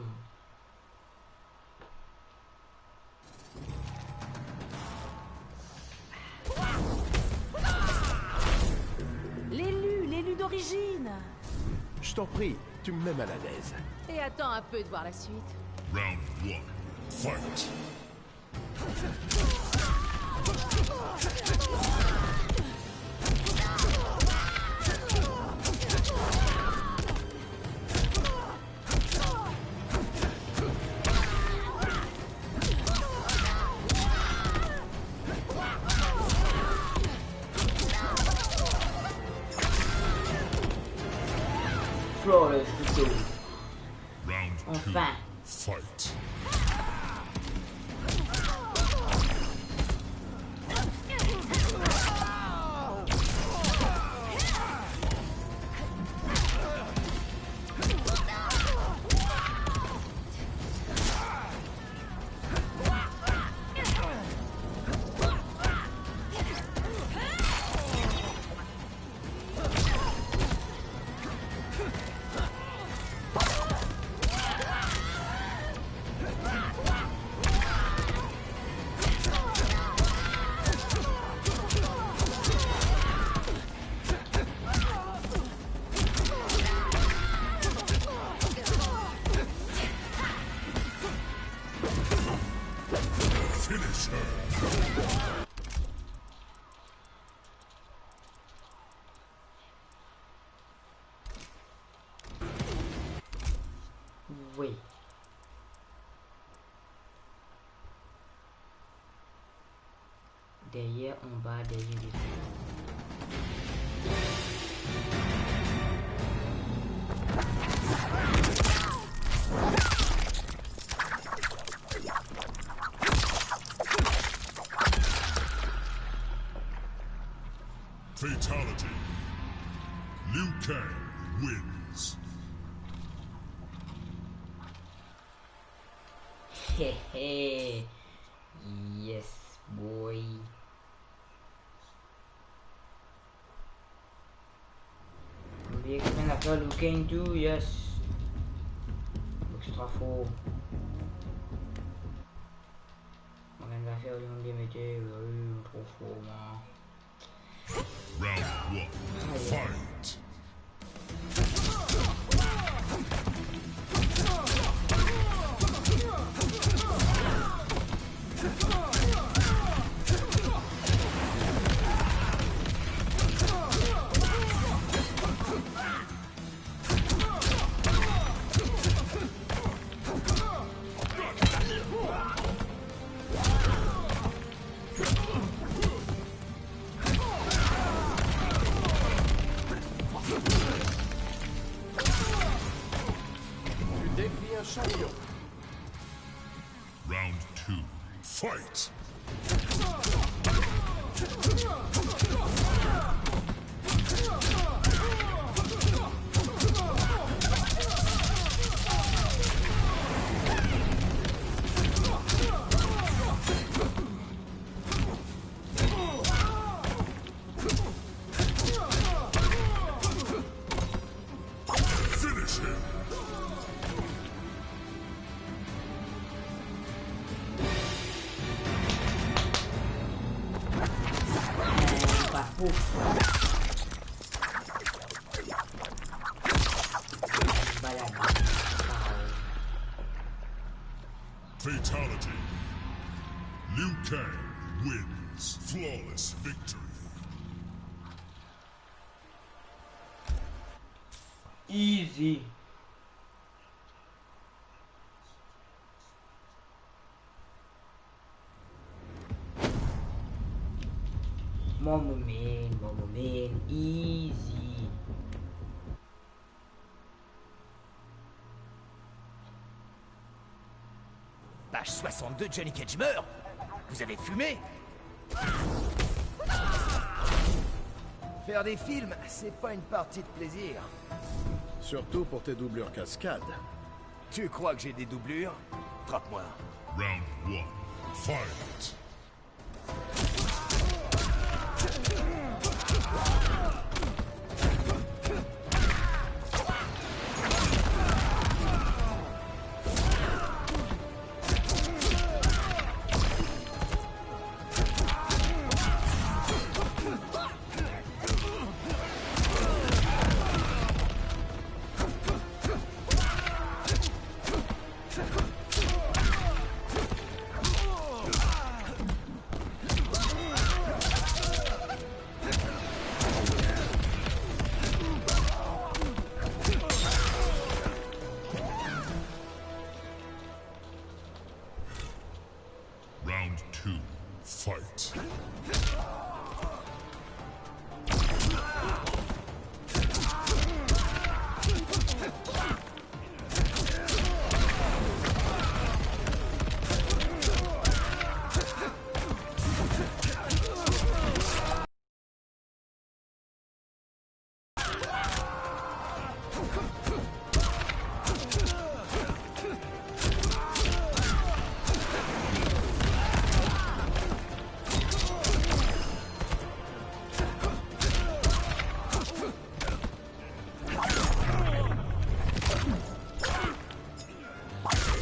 L'élu, l'élu d'origine. Je t'en prie, tu me mets mal à l'aise. Et attends un peu de voir la suite. Round one, fight. Flawless victory. Round two. Enfin. Fight. Finish her. Wi. Deryer, anba, deryer, devan. Fatality. Liu Kang wins. Hehe. Yes, boy. Mo bien gagn lafer Liu Kang tou, yes. Extra for. Mo gagn lafer li, mo bien mete, wi, mo tro for, mwa. Round one, fight. Tu défies un champion. Round two, fight! Fatality. Liu Kang wins. Flawless victory. Easy. Mwa mo main, mwa mo main, easy. Page soixante-deux, Johnny Cage meurt. Vous avez fumé ? Faire des films, c'est pas une partie de plaisir. Surtout pour tes doublures cascades. Tu crois que j'ai des doublures ? Frappe-moi. Round one. Fight. Round two, fight.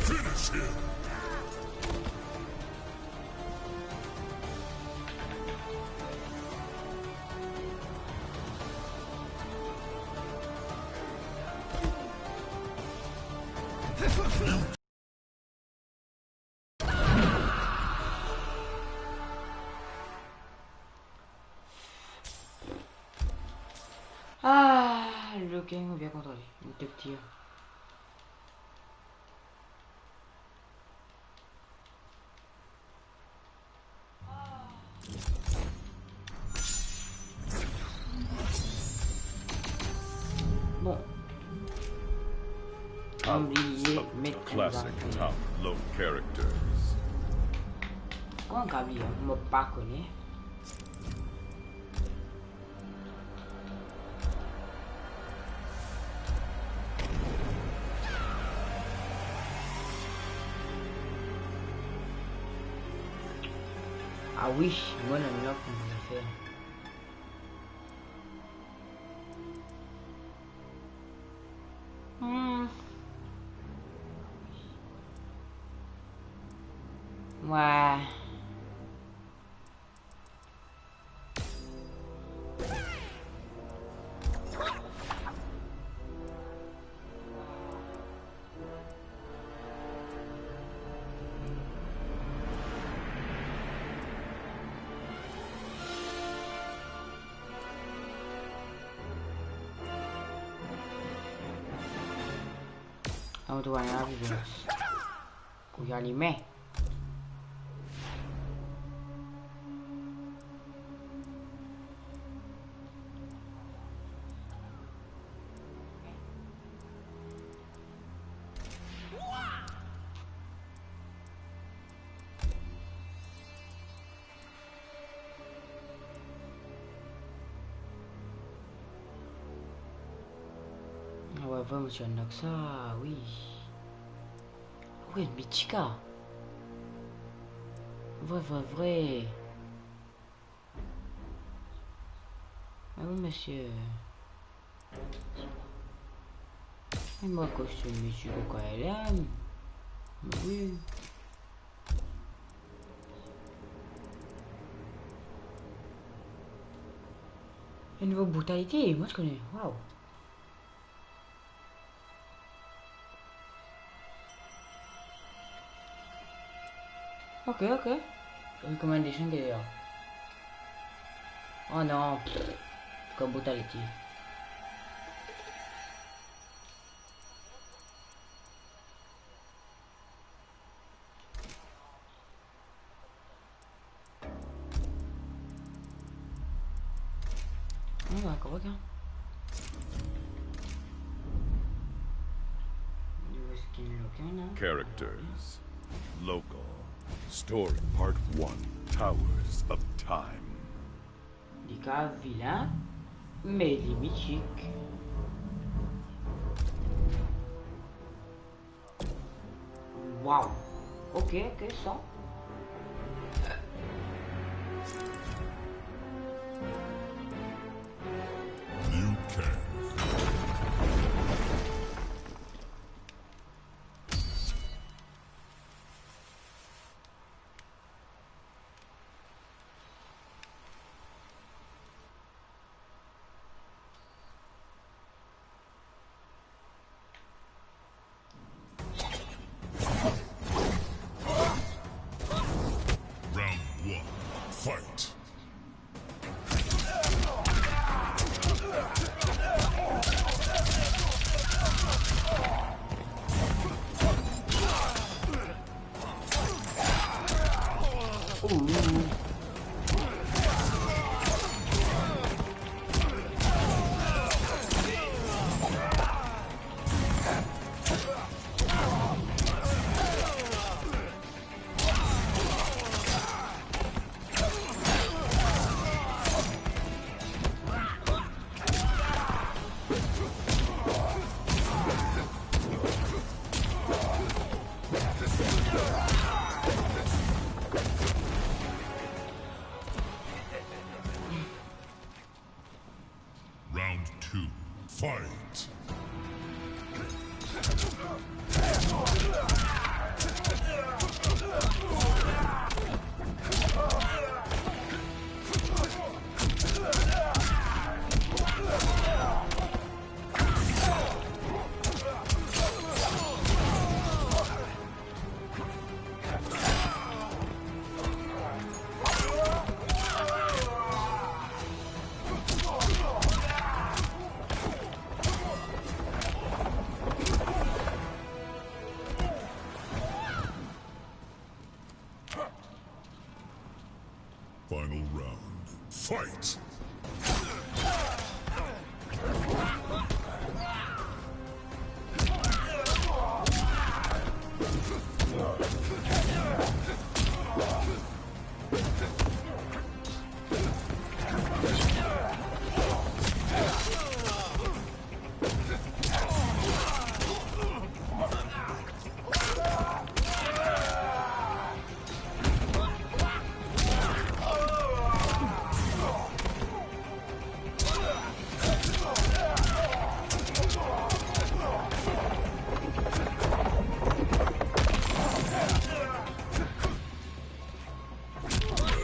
Finish him! Ah, Liu Kang, ou bien kontrole. Li tou piti, hein. Bon. Oubliye met classic top low characters. Kouma oubliye, mo pa kone. Ah wi, mo ena enn lot zafer. Hmm. Ouais. Aou drwa, avi, pou alime. Ah ouais, vre, mo ti ann lak sa, wi. Wi, Michika. Vre, vre, vre. Ah wi, misie. E mo kostim misie pou K L M. Wi. Enn nouvo brutality, mwa ti kone, waw. Ok, ok. Recommendation ki la. Oh non, pff, brutality. Oh, d'accord, regarde. Nouvo skin local, la. Characters, local, story. Part one, Towers of Time. Li kav vilin, me li mitik. Waw. Ok, ok, sa. Liu Kang. Round one, fight. Round two, fight! Final round. Fight!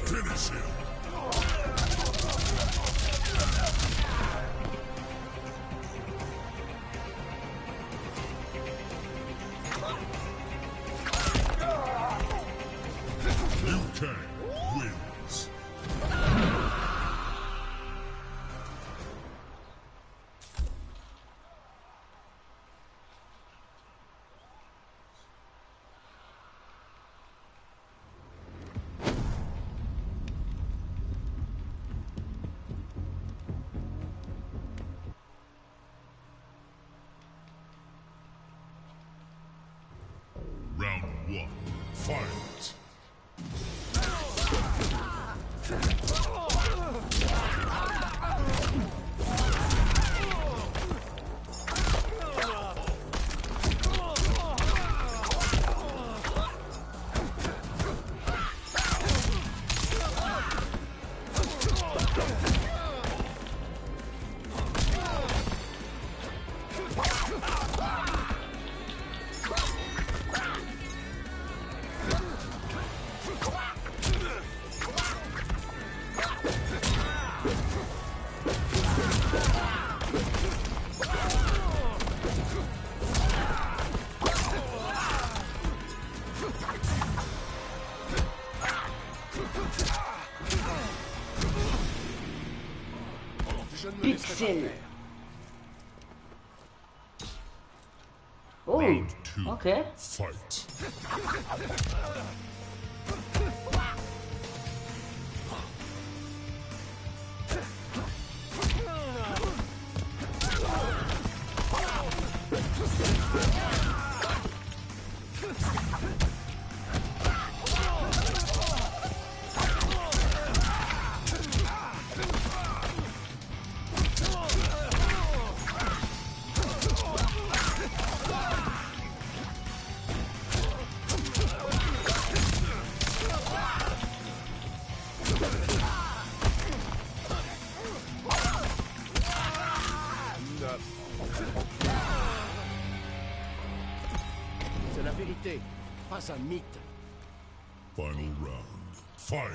Finish him! Liu Kang wins. Round one, fight! Pixel. Oh, round two, ok. Fight. C'est la vérité, pas un mythe. Final round. Fight!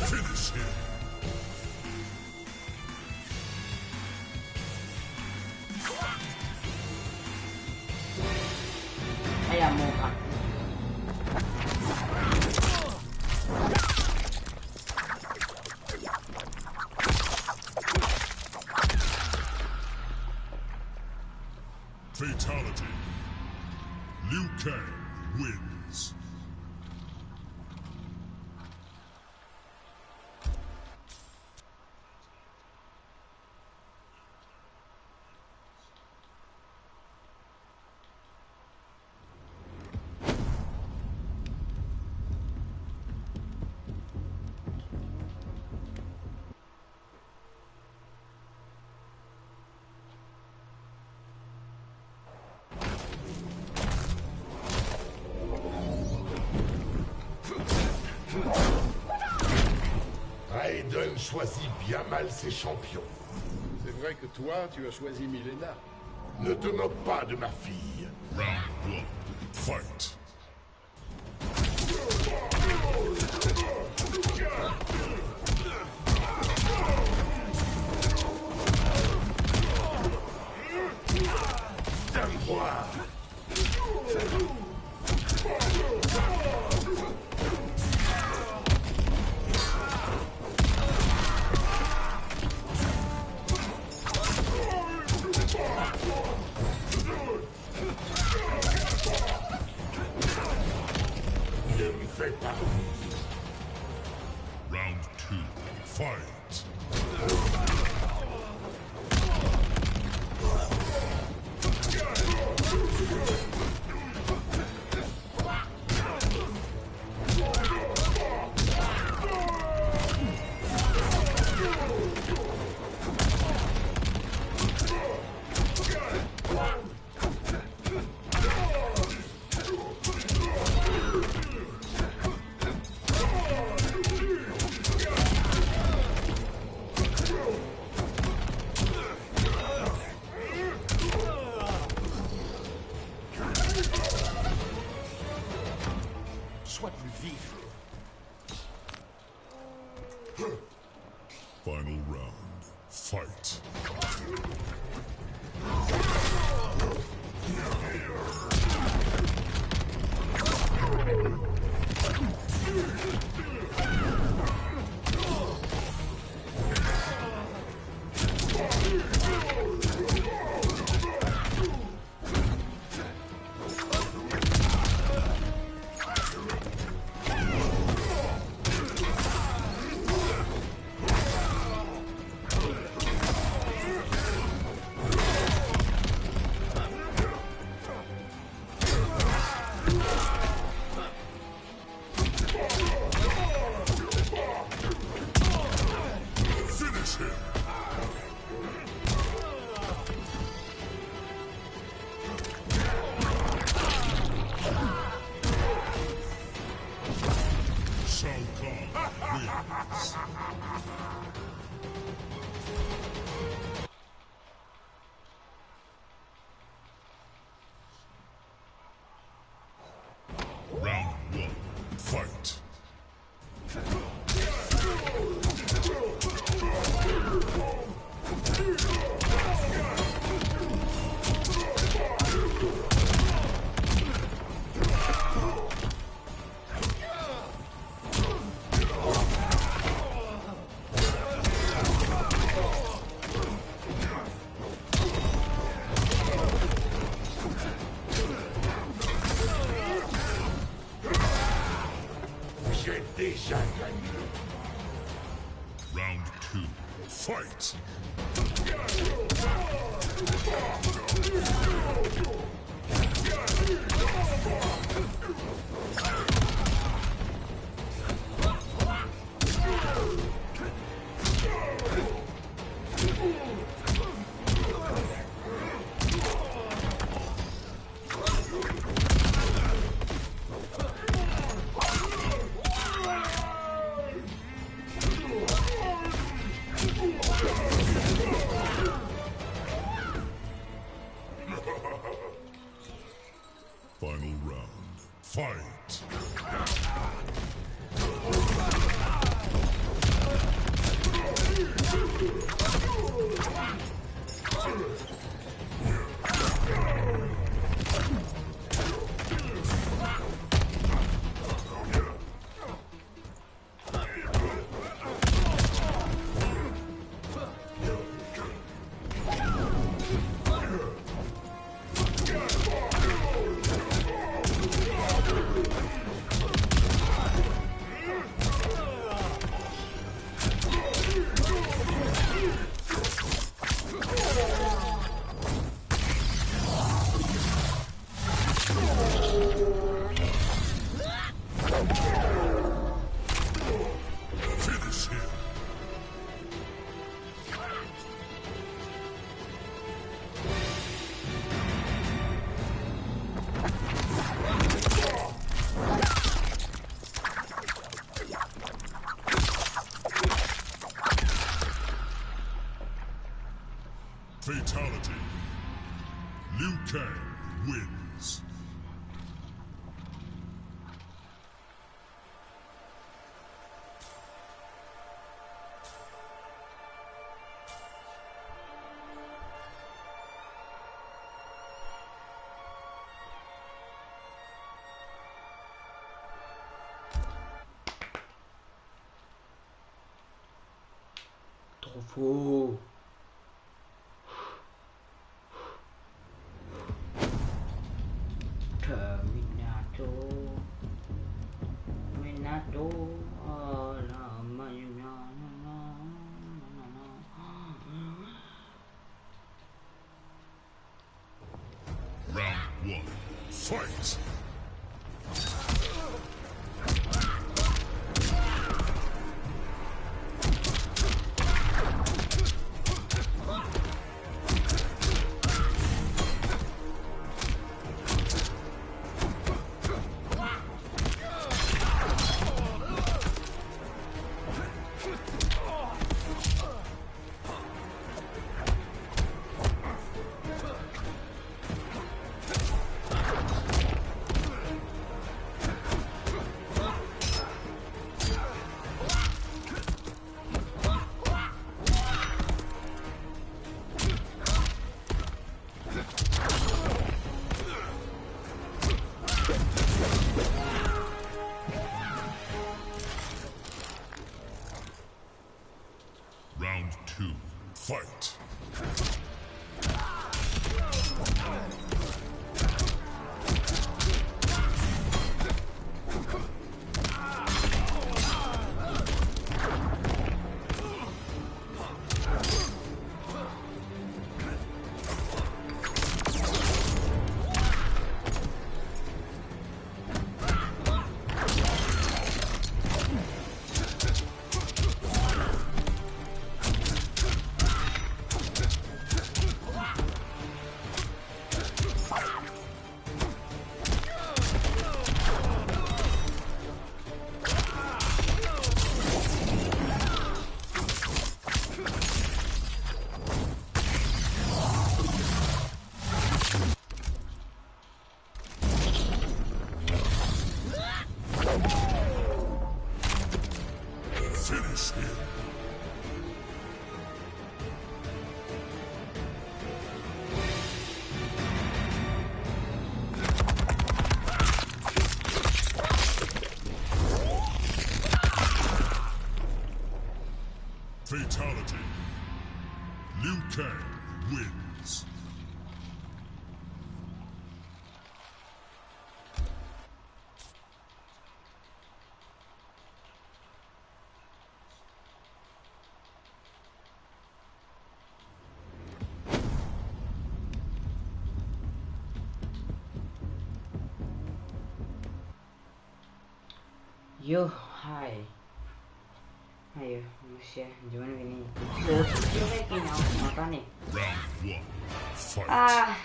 Finish him. Aya, mon gars. Fatality. Liu Kang wins. Raiden choisit bien mal ses champions. C'est vrai que toi, tu as choisi Mileena. Ne te moque pas de ma fille. Round one, fight. Ne me fais pas rougir. Round two, fight. Sois plus vif. Final round. Fight. Shao Kahn wins. Round one, fight. J'ai déjà gagné. Round two, fight! Final round. Fight! Finish him. Fatality. Liu Kang wins. Tro for. Terminator. Terminator. Oh, la, ma, na, na, na, na, na. Round one, fight! Round two, fight! Finish him. Fatality. Liu Kang wins. Yo, hi. Ayo, mosie, dimoun vini. Yo, vini, antann. Round one, fight. Ah.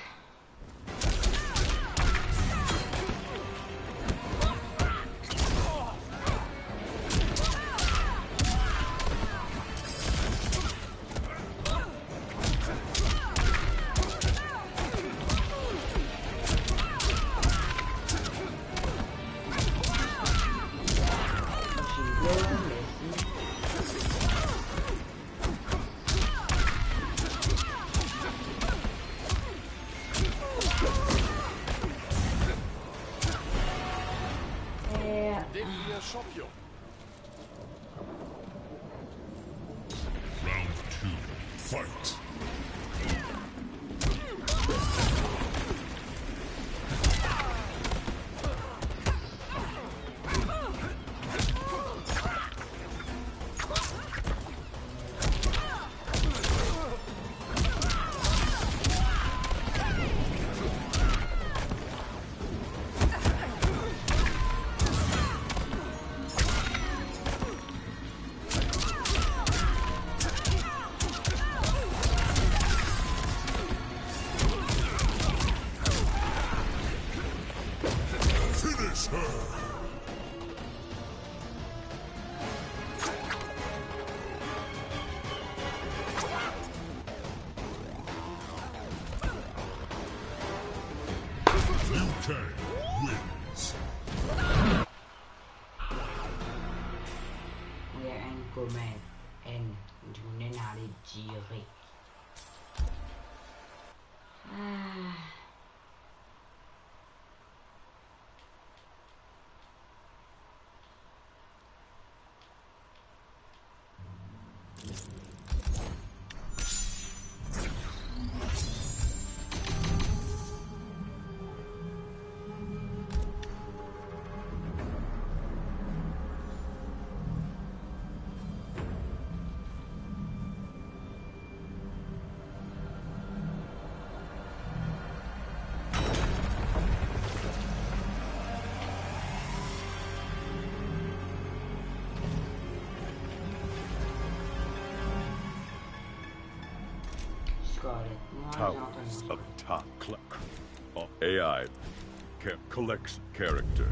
Défi un champion. Round two, fight. Finish her! Liu Kang wins. Enn koumèt, enn, dimoun ena ale direk. Ah. Scarlet. Towers of Time. Cl-, oh, A I ca-, collects characters.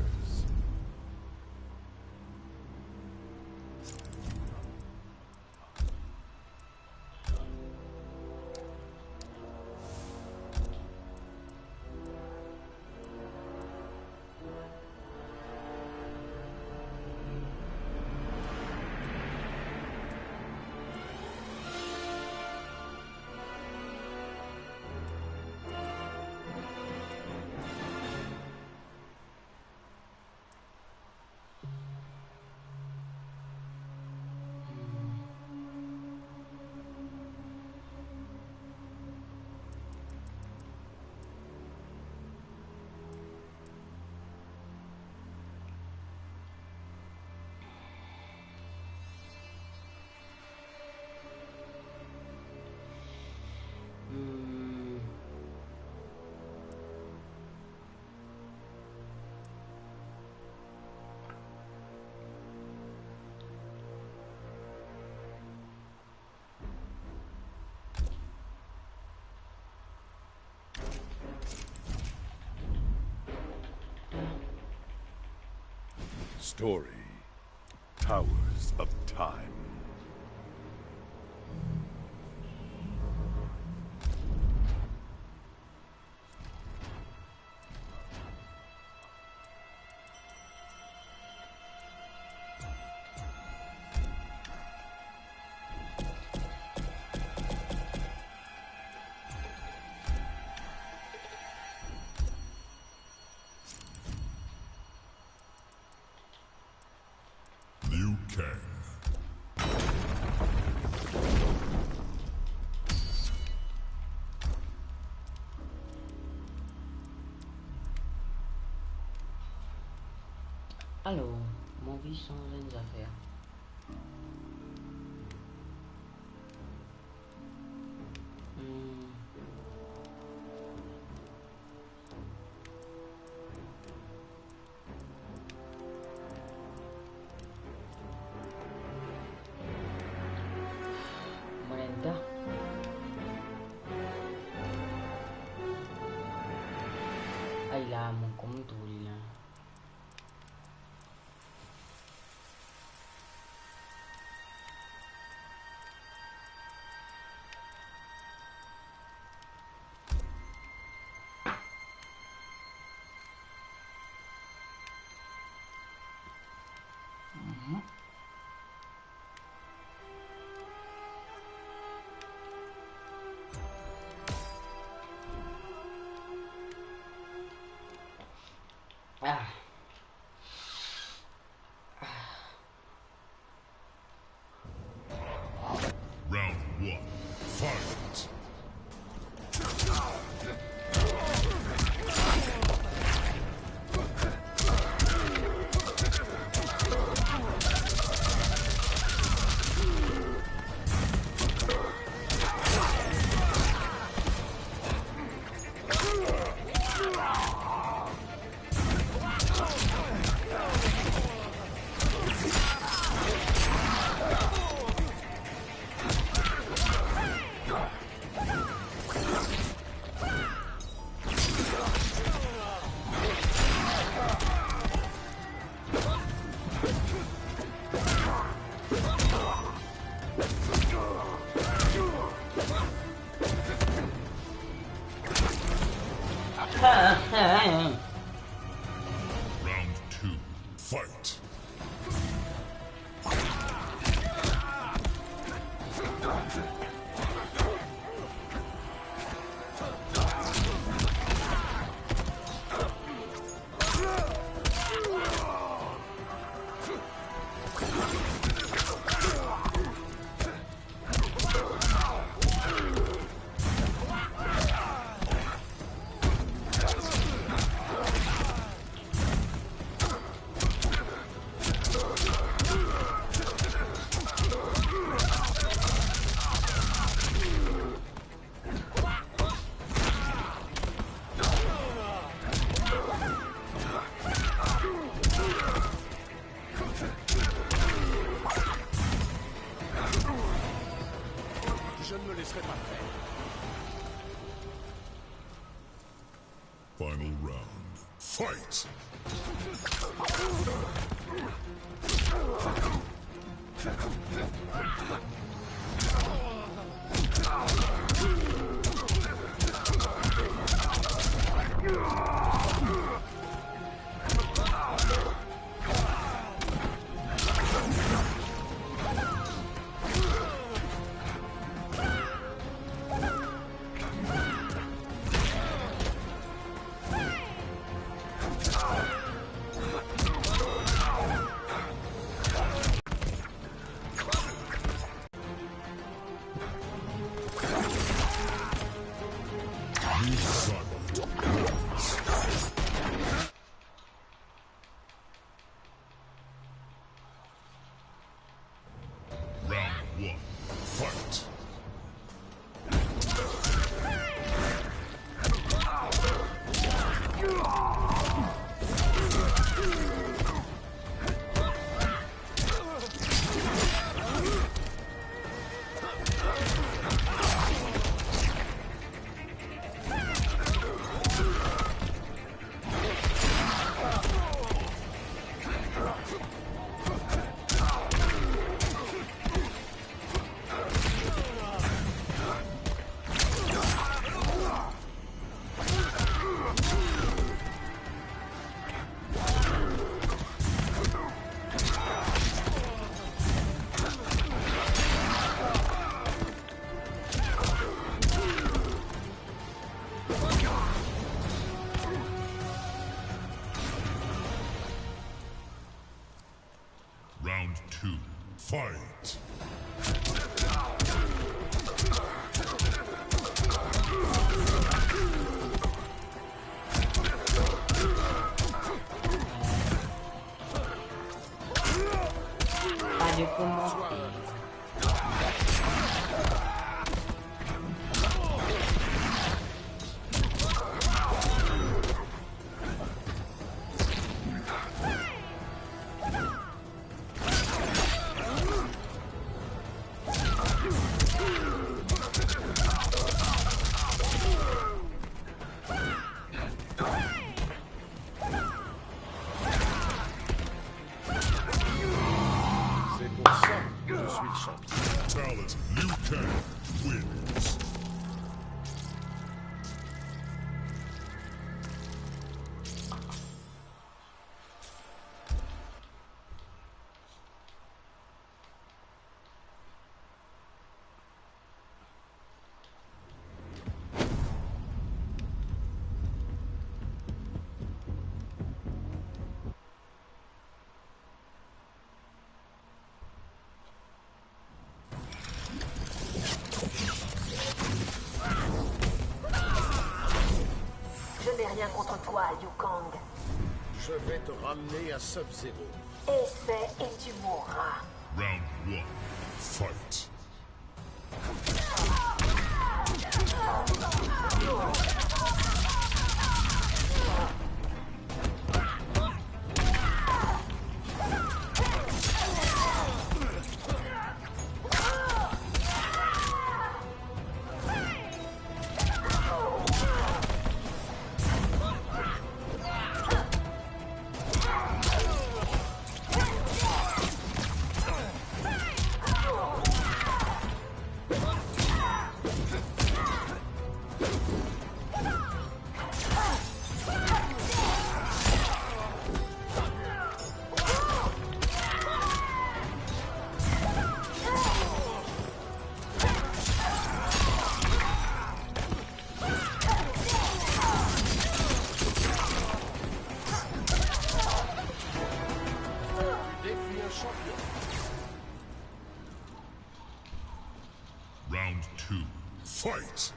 Hmm. Story. Towers of Time. Alor, mo anvi sanz enn zafer. Hmm. Mo ena enn ta. Ay la, mo kouma trouv li la. Mhm. Ah. Round one, fight! Round two, fight! Je ne me laisserai pas faire. Final round. Fight! Round one, fight! Round two, fight! Kouma? C'est pour ça que je suis le champion. Talon, Liu Kang wins. Je n'ai rien contre toi, Liu Kang. Je vais te ramener à Sub-Zero. Essaie et tu mourras. Round one, fight. Défi un champion. Round two, fight!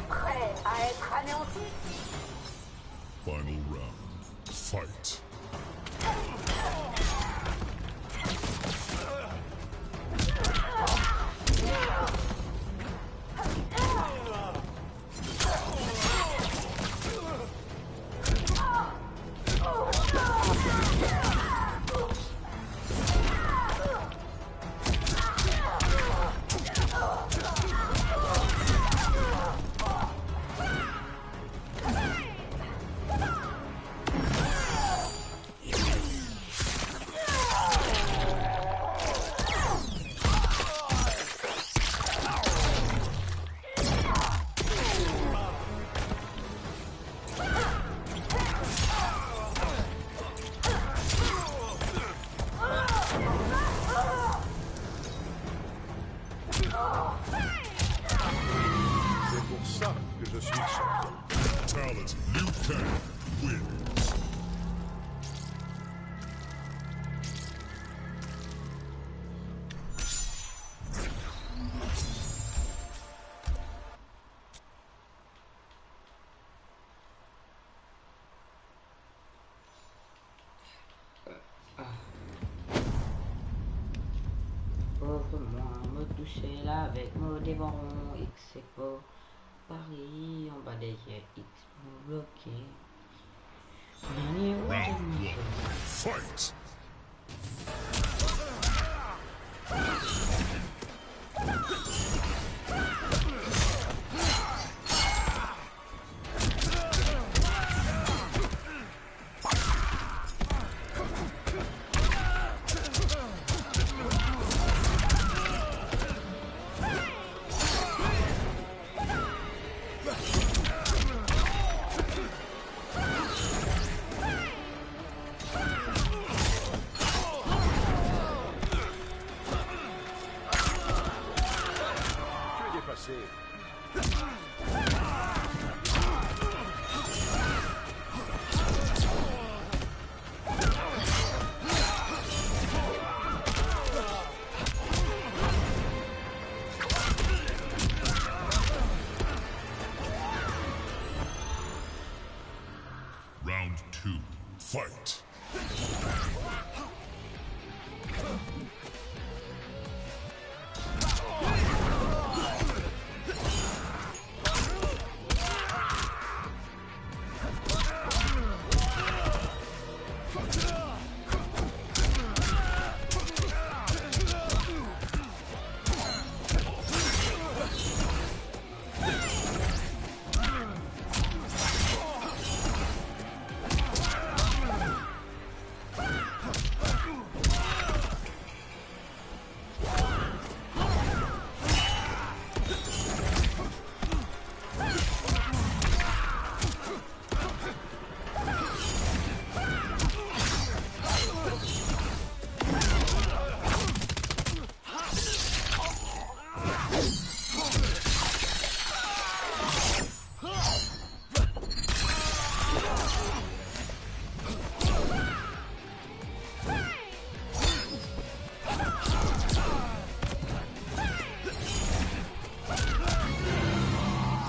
Prêt à être anéanti. Final round. Fight. C'est pour ça que je suis le champion. Talon, Liu Kang wins. Pov mwa, mo tousel avek mo devan ron X, se pa parey anba deryer X, mo bloke. Dernier. Round one. Fight! Tu es dépassé. Round two, fight!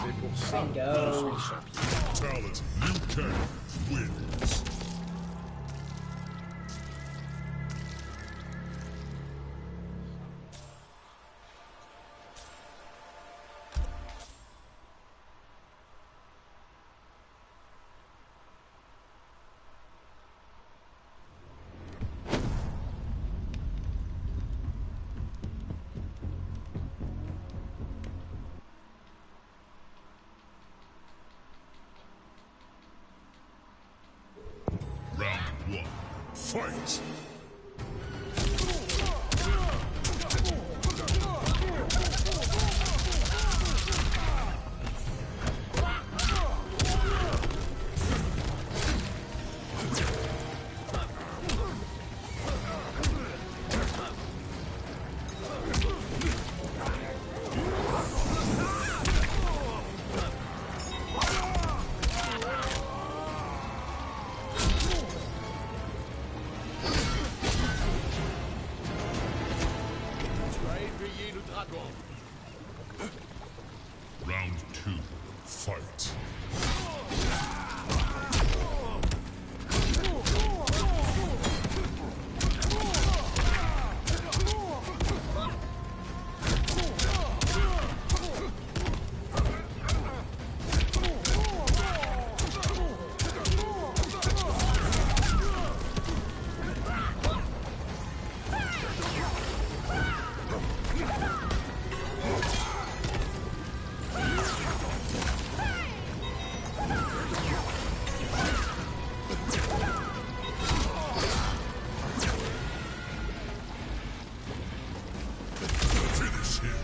C'est pour ça que je suis champion. Fatality. Liu Kang wins. Round one. Fight! Tu as éveillé le dragon. Round two, fight. Finish him.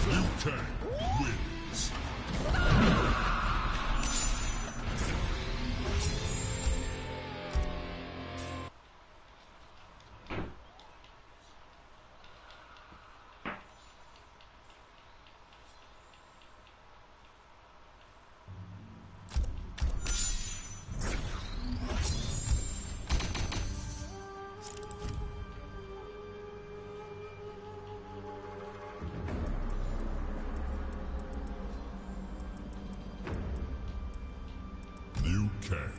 Liu Kang wins. Liu Kang.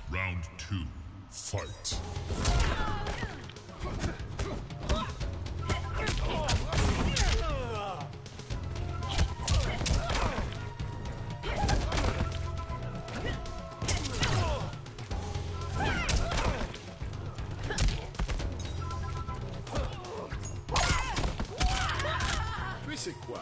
Round two, fight. Lui, c'est quoi ?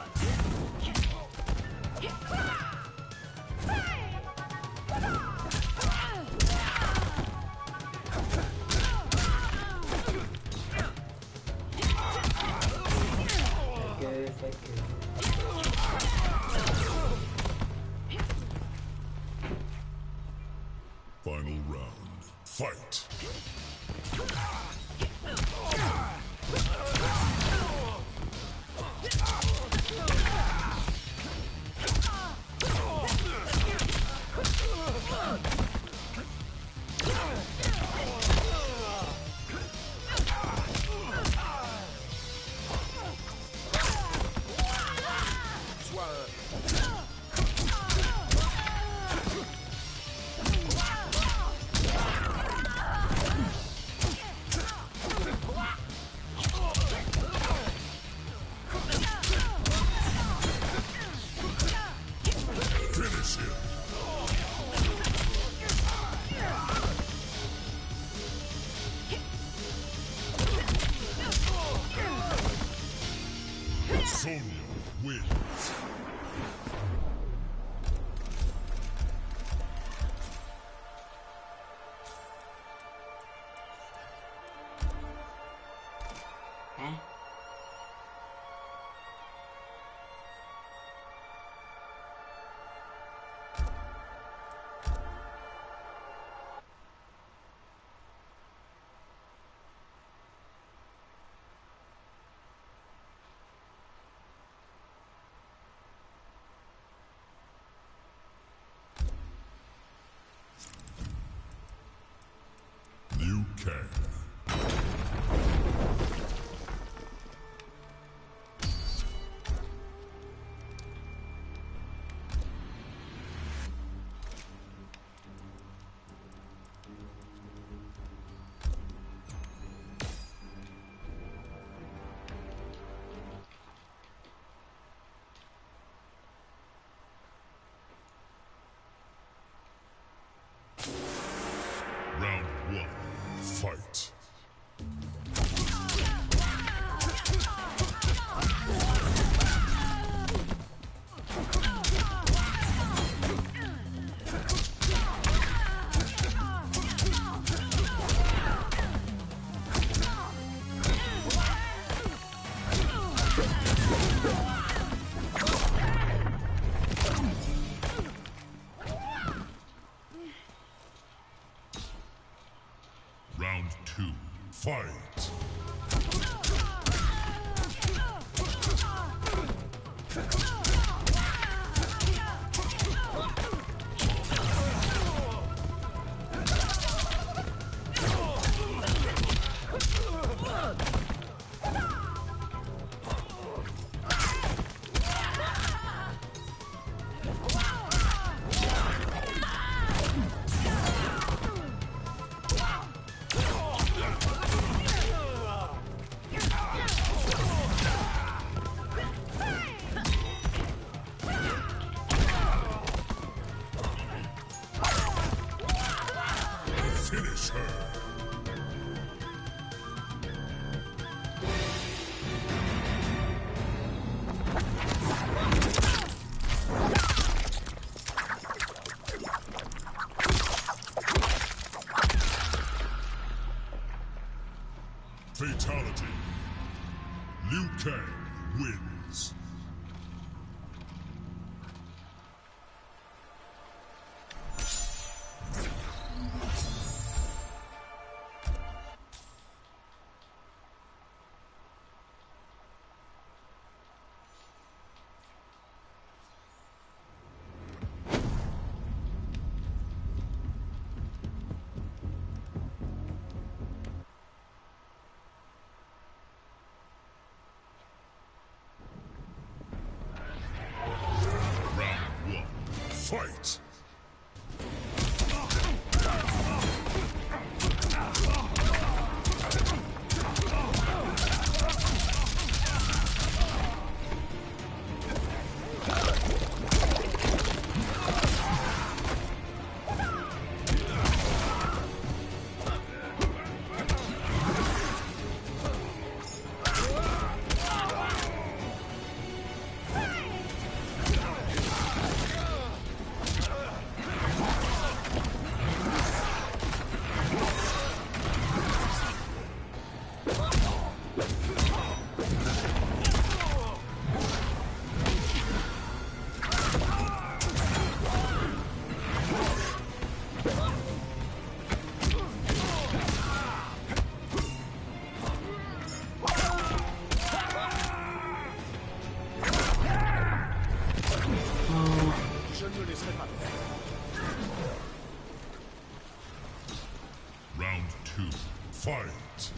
Final round. Fight! Finish him. Sonya wins. Hein? Liu Kang. Round one, fight. Round two, fight! Finish her. Fatality. Liu Kang wins. Fight!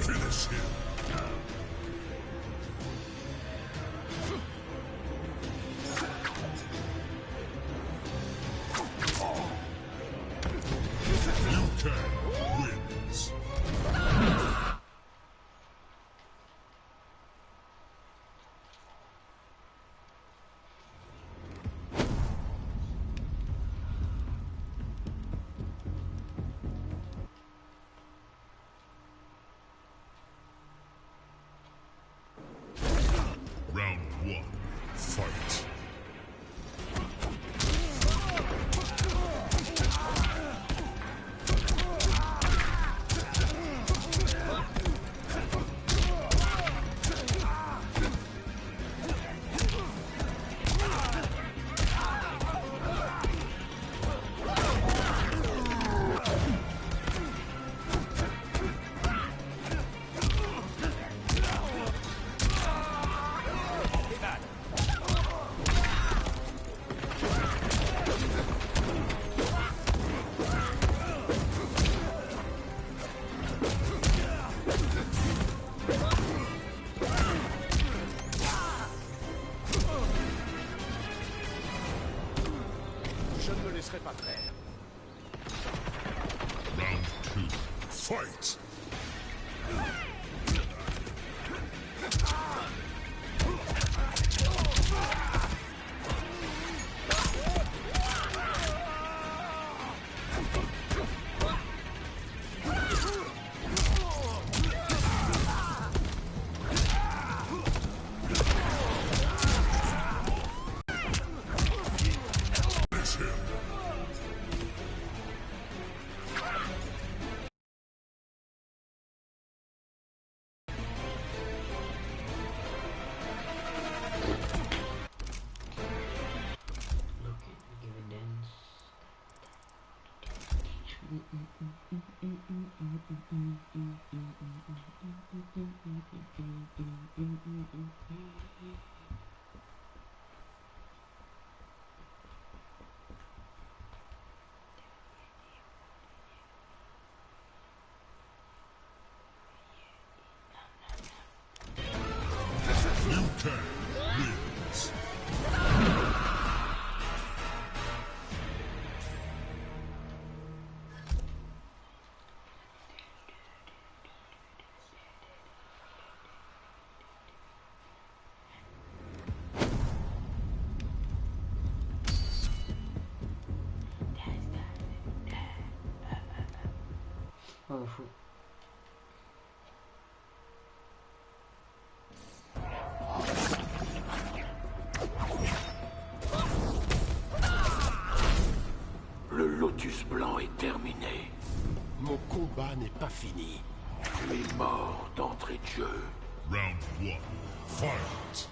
Finish him. Liu Kang wins. Round one, fight. Je ne me laisserai pas faire. Round two. Fight! Liu Kang wins. Oh, fou. Le Lotus Blanc est terminé. Mon combat n'est pas fini. Tu es mort d'entrée de jeu. Round one, fight!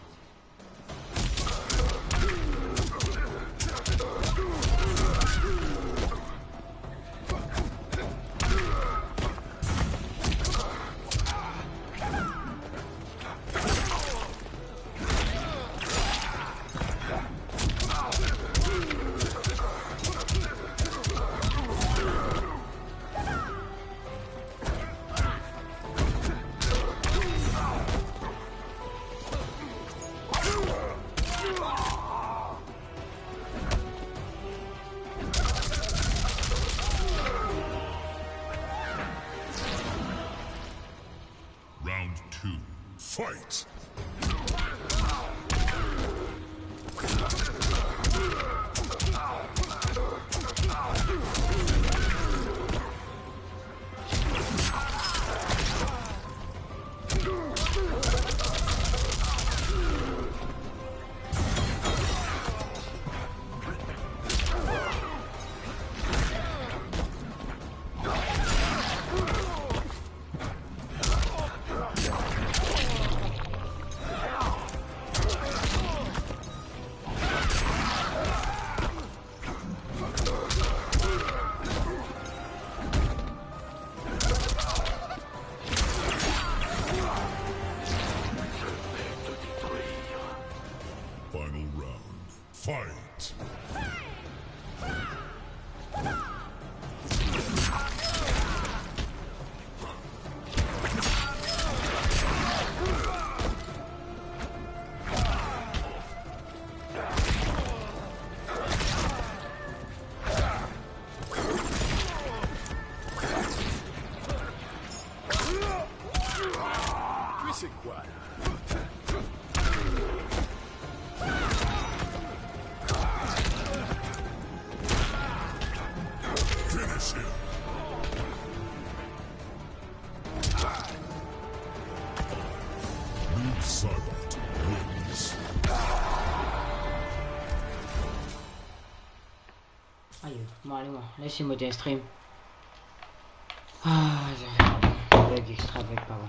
Fight! Puis c'est quoi? Finish him. Noob Saibot wins. Ayo, bon, ale, bon, les li mont stream. Ah, zot, pardon. Bug extra, bug, pardon.